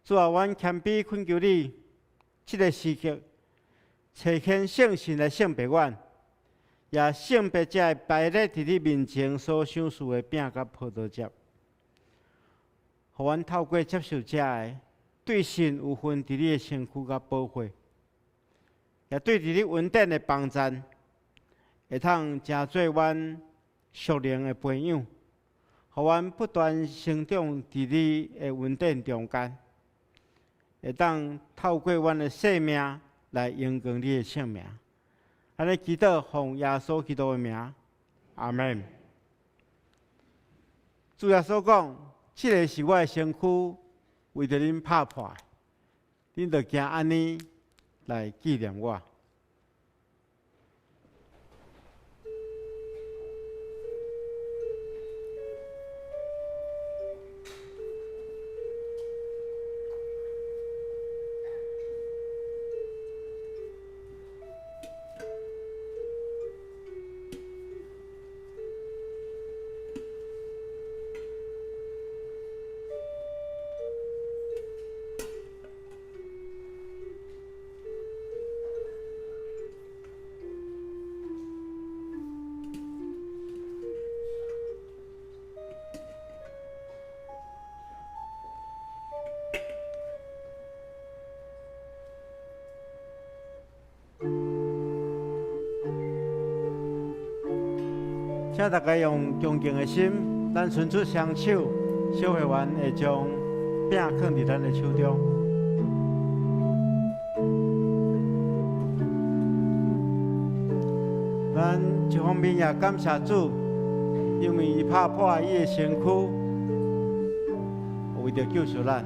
主啊，阮謙卑懇求你，這个時刻，差遣聖神來聖別阮，也聖別這个排列佇你面前所賞賜的餅佮葡萄汁，予阮透過接受這个，對神有份佇你的身軀佮寶血，也對佇你恩典的幫贊，會通成做阮屬靈的培養，予阮不斷成長佇你的恩典中間，會當透過阮的生命來榮光你的聖名。按呢祈禱，奉耶穌基督的名，阿們。主耶穌講：這个是我的身軀，為著恁拍破，恁著行按呢來紀念我。請大家用恭敬的心，咱伸出雙手，小會員會將餅囥佇咱的手中。咱一方面也感謝主，因為伊拍破伊的身軀，為著救贖咱。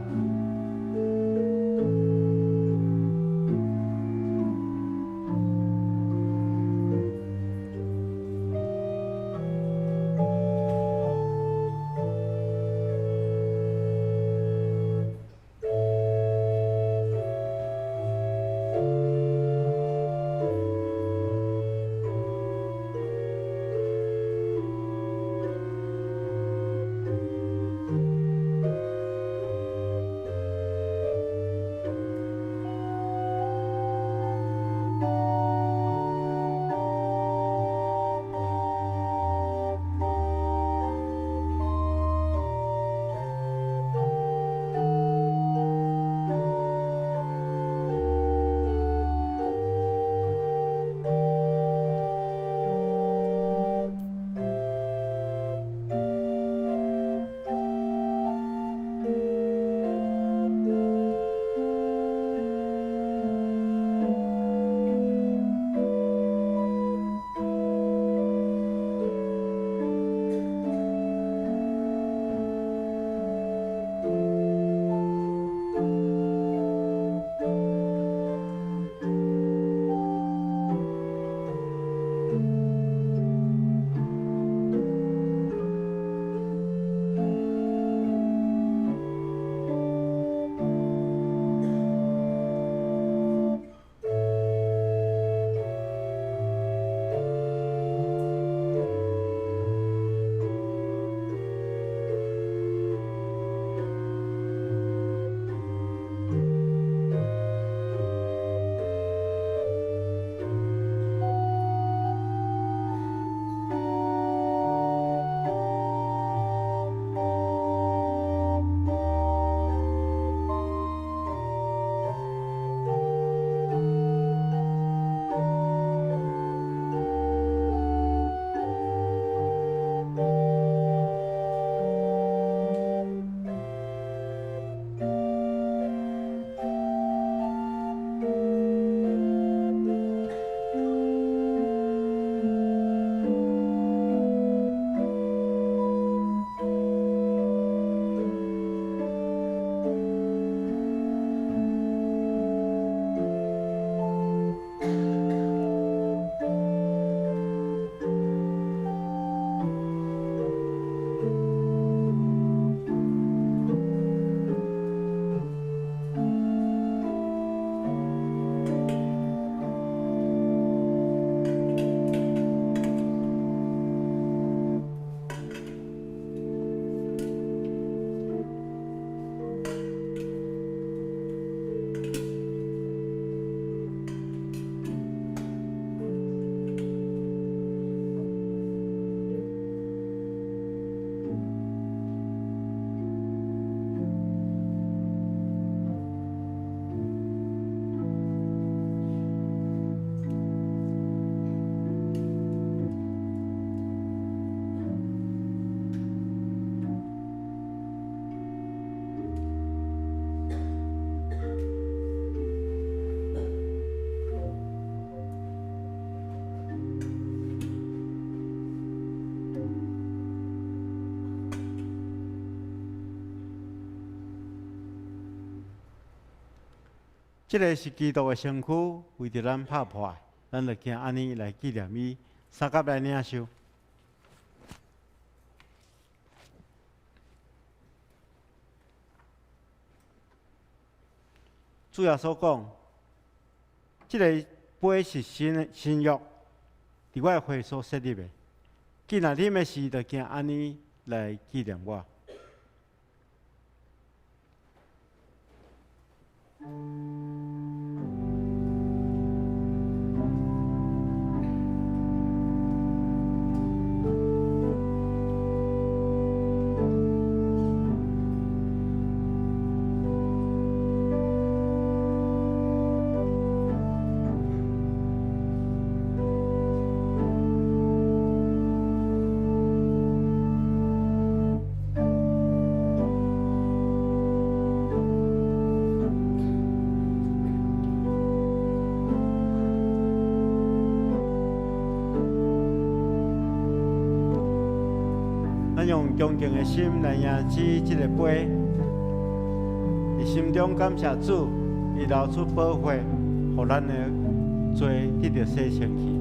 這个是基督的身軀，為著咱拍破，咱就行按呢來紀念伊，相佮來領受。主耶穌講：這个杯是新的新約，佇我的血所設立的。既若啉的時，就行按呢來紀念我。咱用恭敬的心來迎接這个杯，佇心中感謝主，伊流出寶血，予咱的罪得著洗清去。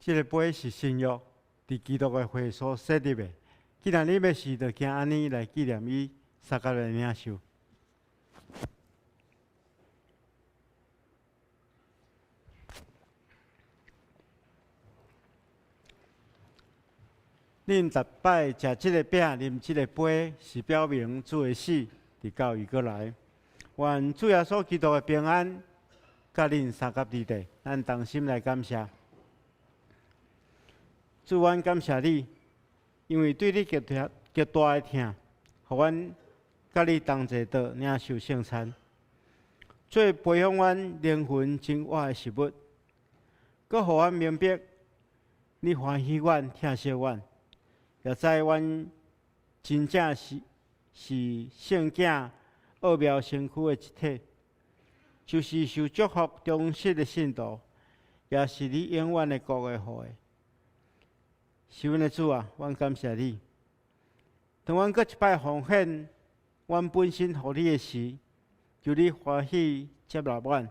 這个杯是新約，佇基督的血所設立的。既然你欲時著行按呢來紀念伊，相佮來領受。恁逐擺食這个餅、啉這个杯，是表明主的死，直到伊閣來。願主耶穌基督的平安，佮恁相佮佇咧，咱同心來感謝。主，阮感謝你，因為對你極大極大的疼，予阮佮你同齊桌領受聖餐，做培養阮靈魂真活的食物，閣予阮明白你歡喜阮、疼惜阮，也知阮真正是聖囝奧妙身軀的一體，就是受祝福忠實的信徒，也是你永遠的國的後裔。是阮的主啊，阮感謝你。當阮閣一擺奉獻阮本身予你的時，求你歡喜接納阮，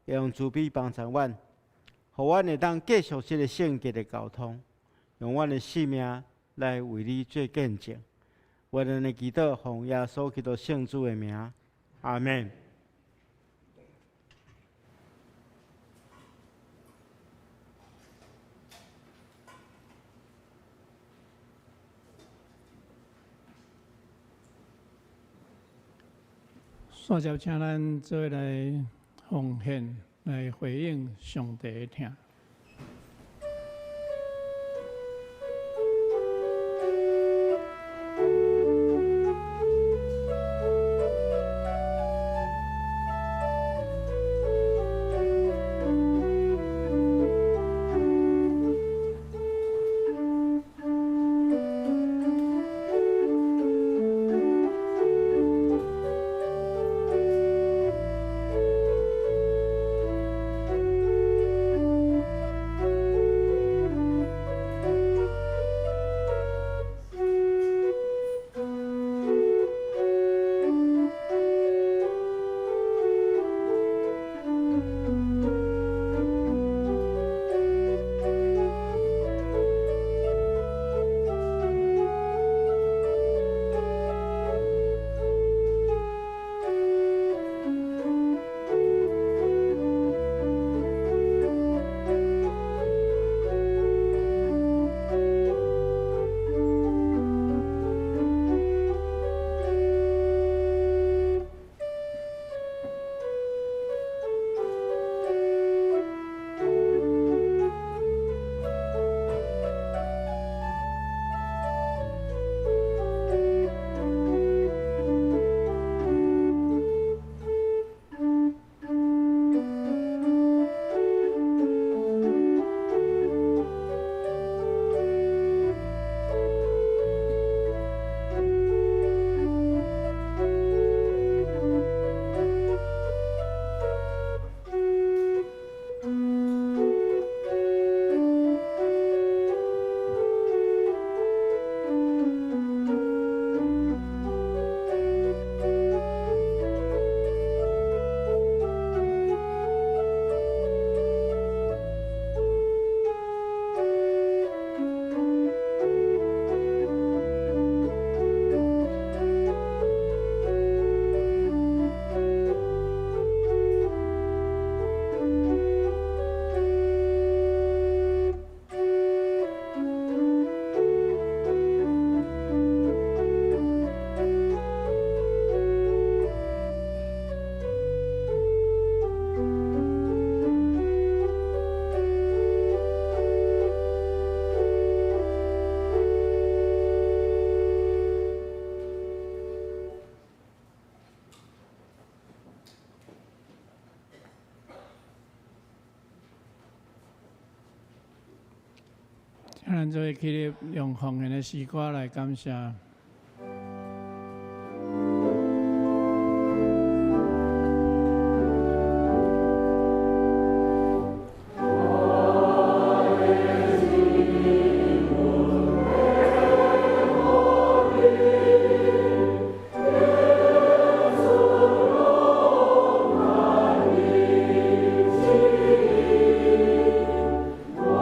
會用慈悲幫助阮，予阮會當繼續這个聖潔的交通，用阮的性命來為你做見證。願咱的祈禱奉耶穌基督聖主的名，阿們。煞接請咱做伙來奉獻，來回應上帝的疼。咱做伙起立，用奉獻的詩歌來感謝。我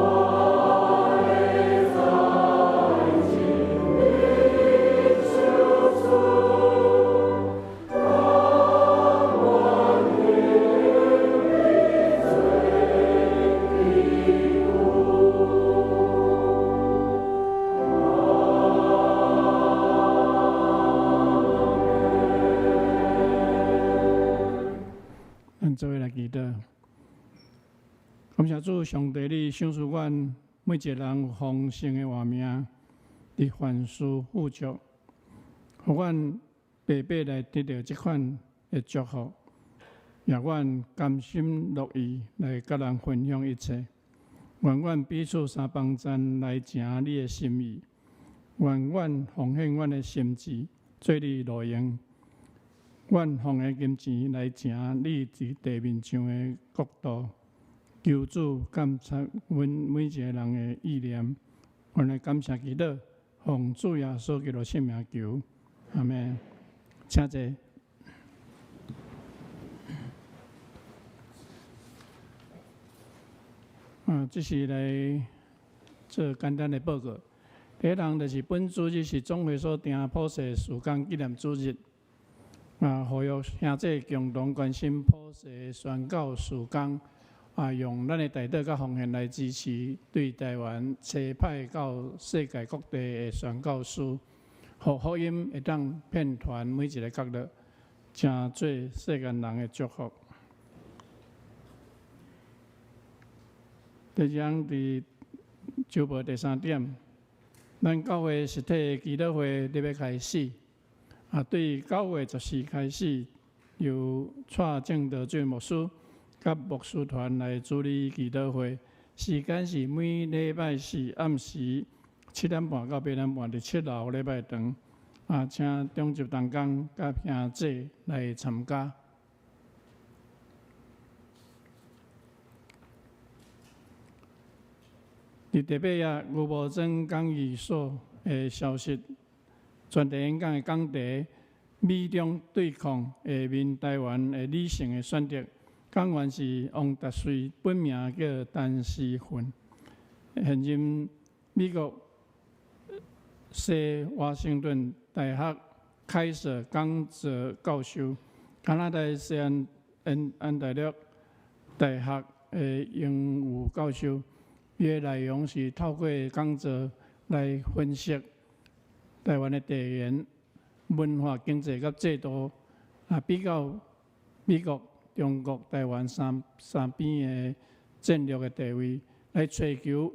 感謝主，上帝，你賞賜阮每一個人有豐盛的活命，佇凡事富足，予阮白白來得著這款的祝福，也阮甘心樂意來佮人分享一切。願阮彼此相幫贊來成你的心意。願阮奉獻阮的心志，做你路用。阮奉獻金錢來成你佇地面上的國度。求主監察阮每一個人的意念，阮來感謝祈禱，奉主耶穌基督聖名求，阿們。請坐。這是來做簡單的報告。第一項就是本主日是總會所訂普世事工紀念主日。呼籲兄弟共同關心普世宣教事工。用咱的代禱佮奉獻來支持對台灣差派到世界各地的宣教師，予福音會當遍傳每一个角落，成做世間人的祝福。第二項佇週報第三點，咱教會實體的祈禱會咧欲開始，對9月14開始，由蔡正德主牧師佮牧師團來主理祈禱會，時間是每禮拜四暗時7點半到8點半，佇7樓禮拜堂。請長執同工佮兄姊來參加。佇第八頁牛埔莊講義所的消息，全體演講的講題：美中對抗下面台灣的理性的選擇。講員是王達瑞，本名叫陳思奮，現任美國西華盛頓大學凱瑟講座教授，加拿大西安安大略大學的榮譽教授。伊的內容是透過講座來分析台灣的地緣、文化、經濟佮制度，比較美國、中國、台灣三三邊的戰略的地位，來尋求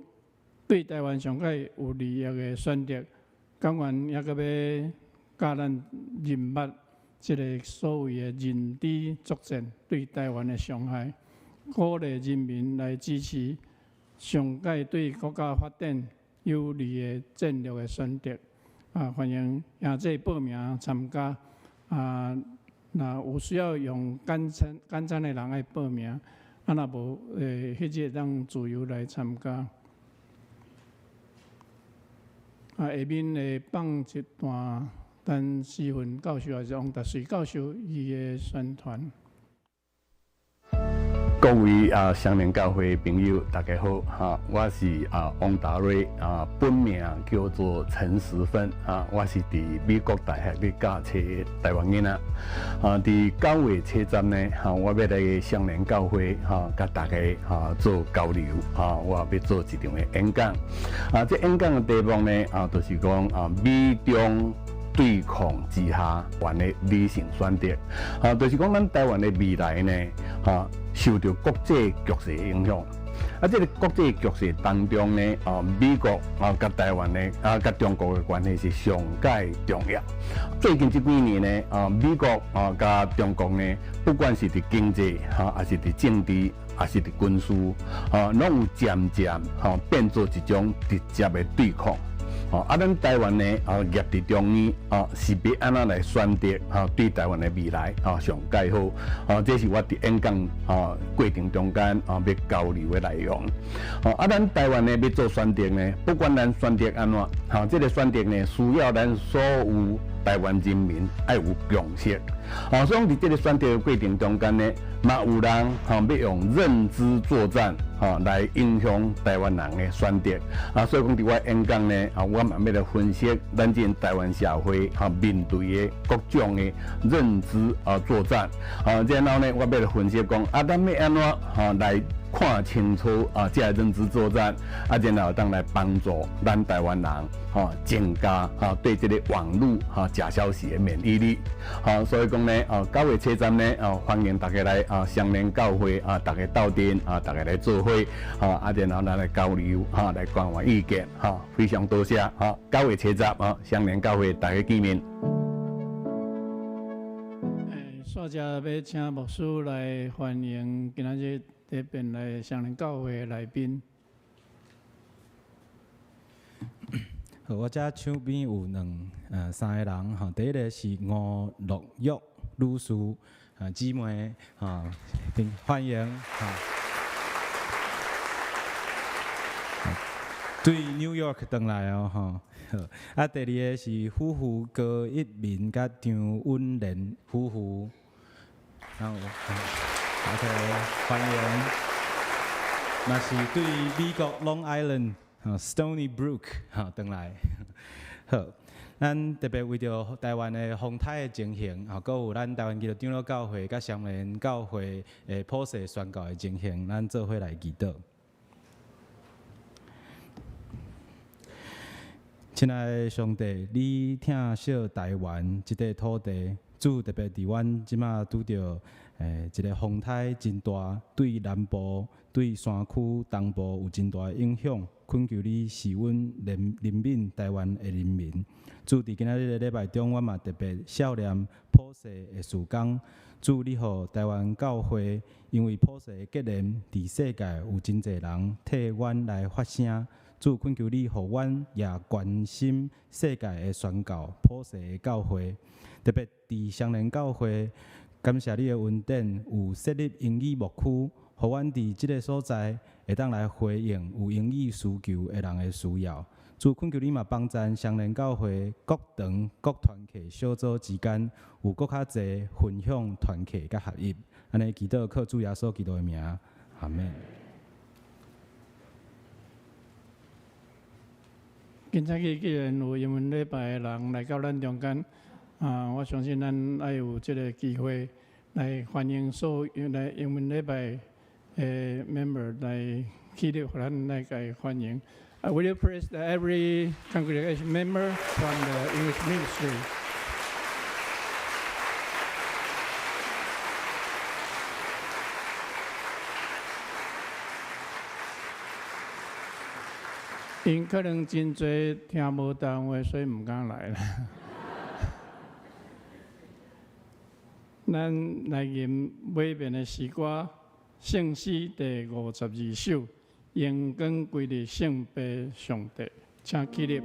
對台灣上蓋有利益的選擇。講員猶閣欲教咱認捌這个所謂的認知作戰對台灣的傷害，鼓勵人民來支持上蓋對國家發展有利的戰略的選擇。歡迎兄姊報名參加。若有需要用簡餐簡餐的人愛報名，若無，彼日會當自由來參加。下面會放一段陳思奮教授，抑是王達瑞教授伊的宣傳。各位雙連教會朋友，大家好哈，我是王達瑞，本名叫做陳時芬啊，我是佇美國大學咧教冊的台灣囡仔啊。佇9月7日呢，哈，我欲來雙連教會哈，佮大家哈做交流哈，我欲做一場的演講啊。這演講的題目呢啊，就是講啊，美中對抗之下，灣的理性選擇啊，就是講咱台灣的未來呢，哈。受著國際局勢的影響，這个國際局勢當中呢，美國啊，佮台灣呢，啊，佮中國的關係是上蓋重要。最近這幾年呢，美國啊，佮中國呢，不管是佇經濟哈，抑是佇政治，抑是佇軍事，哈，攏有漸漸哈變做一種直接的對抗。咱台灣呢，夾佇中間，是欲按怎來選擇，對台灣的未來，上蓋好，這是我佇演講，過程中間，欲交流的內容。咱台灣呢，欲做選擇呢，不管咱選擇按怎，這个選擇呢，需要咱所有台灣人民愛有共識。所以佇這个選擇的過程中間呢，嘛有人欲用認知作戰，來影響台灣人的選擇。所以講佇我演講呢，我嘛欲來分析咱這台灣社會面對的各種的認知作戰。然後呢，我欲來分析講，咱欲按怎來看清楚啊，這个認知作戰，啊，然後當來幫助咱台灣人，吼，增加吼對這个網路吼假消息的免疫力，吼，所以講呢，哦，9月70呢，哦，歡迎大家來啊，雙連教會啊，大家鬥陣啊，大家來做伙，吼，啊，然後咱來交流，吼，來交換意見，吼，非常多謝，吼，9月70啊，雙連教會大家見面。煞只欲請牧師來歡迎今仔日這邊來雙連教會的來賓。好，我遮手邊有三个人吼，第一个是吳樂玉女士，啊姊妹，吼，歡迎，吼。對 New York 轉來哦，吼。好，啊，第二个是夫婦高一民佮張允蓮夫婦，然後，OK，歡迎。嘛是對美國 Long Island Stony Brook 吼轉來。好，咱特別為著台灣的風颱的情形，吼，閣有咱台灣基督長老教會佮雙連教會的普世宣教的情形，咱做伙來祈禱。親愛的上帝，你疼惜台灣這塊土地，主特別佇阮這馬拄著一個風颱真大，對南部、對山區東部有真大的影響。懇求你賜阮憐憫台灣的人民。主佇今仔日的禮拜中，阮嘛特別數念普世的事工。主，你予台灣教會，因為普世的結連，佇世界有真濟人替阮來發聲。主，懇求你，予阮也關心世界的宣教、普世的教會，特別佇雙連教會，感謝你的恩典，有設立英語牧區，予阮佇這个所在會當來回應有英語需求的人的需要。主，懇求你嘛幫贊雙連教會各堂各團契小組之間有閣較濟分享、團契佮合一。按呢祈禱靠主耶穌基督的名，阿們。今早起既然有英文禮拜的人來到咱中間，啊，我相信咱愛有這个機會來歡迎所有來英文禮拜的 member 來起立，予咱來共伊歡迎。Will you praise every congregation member from the English ministry? 𪜶可能真濟聽無台灣話，所以毋敢來啦。咱來吟尾面的詩歌，聖詩第52首，榮光歸予聖父上帝，請起立。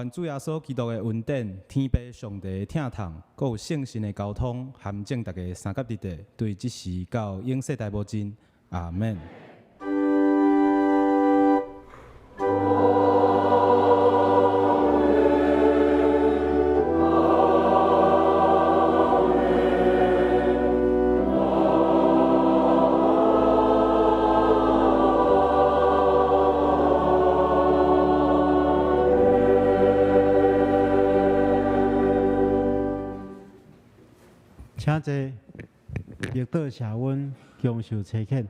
願主耶穌基督的恩典、天父上帝的疼痛，閣有聖神的交通，含眾大家相佮佇佇，對這時到永世代無盡。阿門。請坐，默禱謝恩，共受差遣。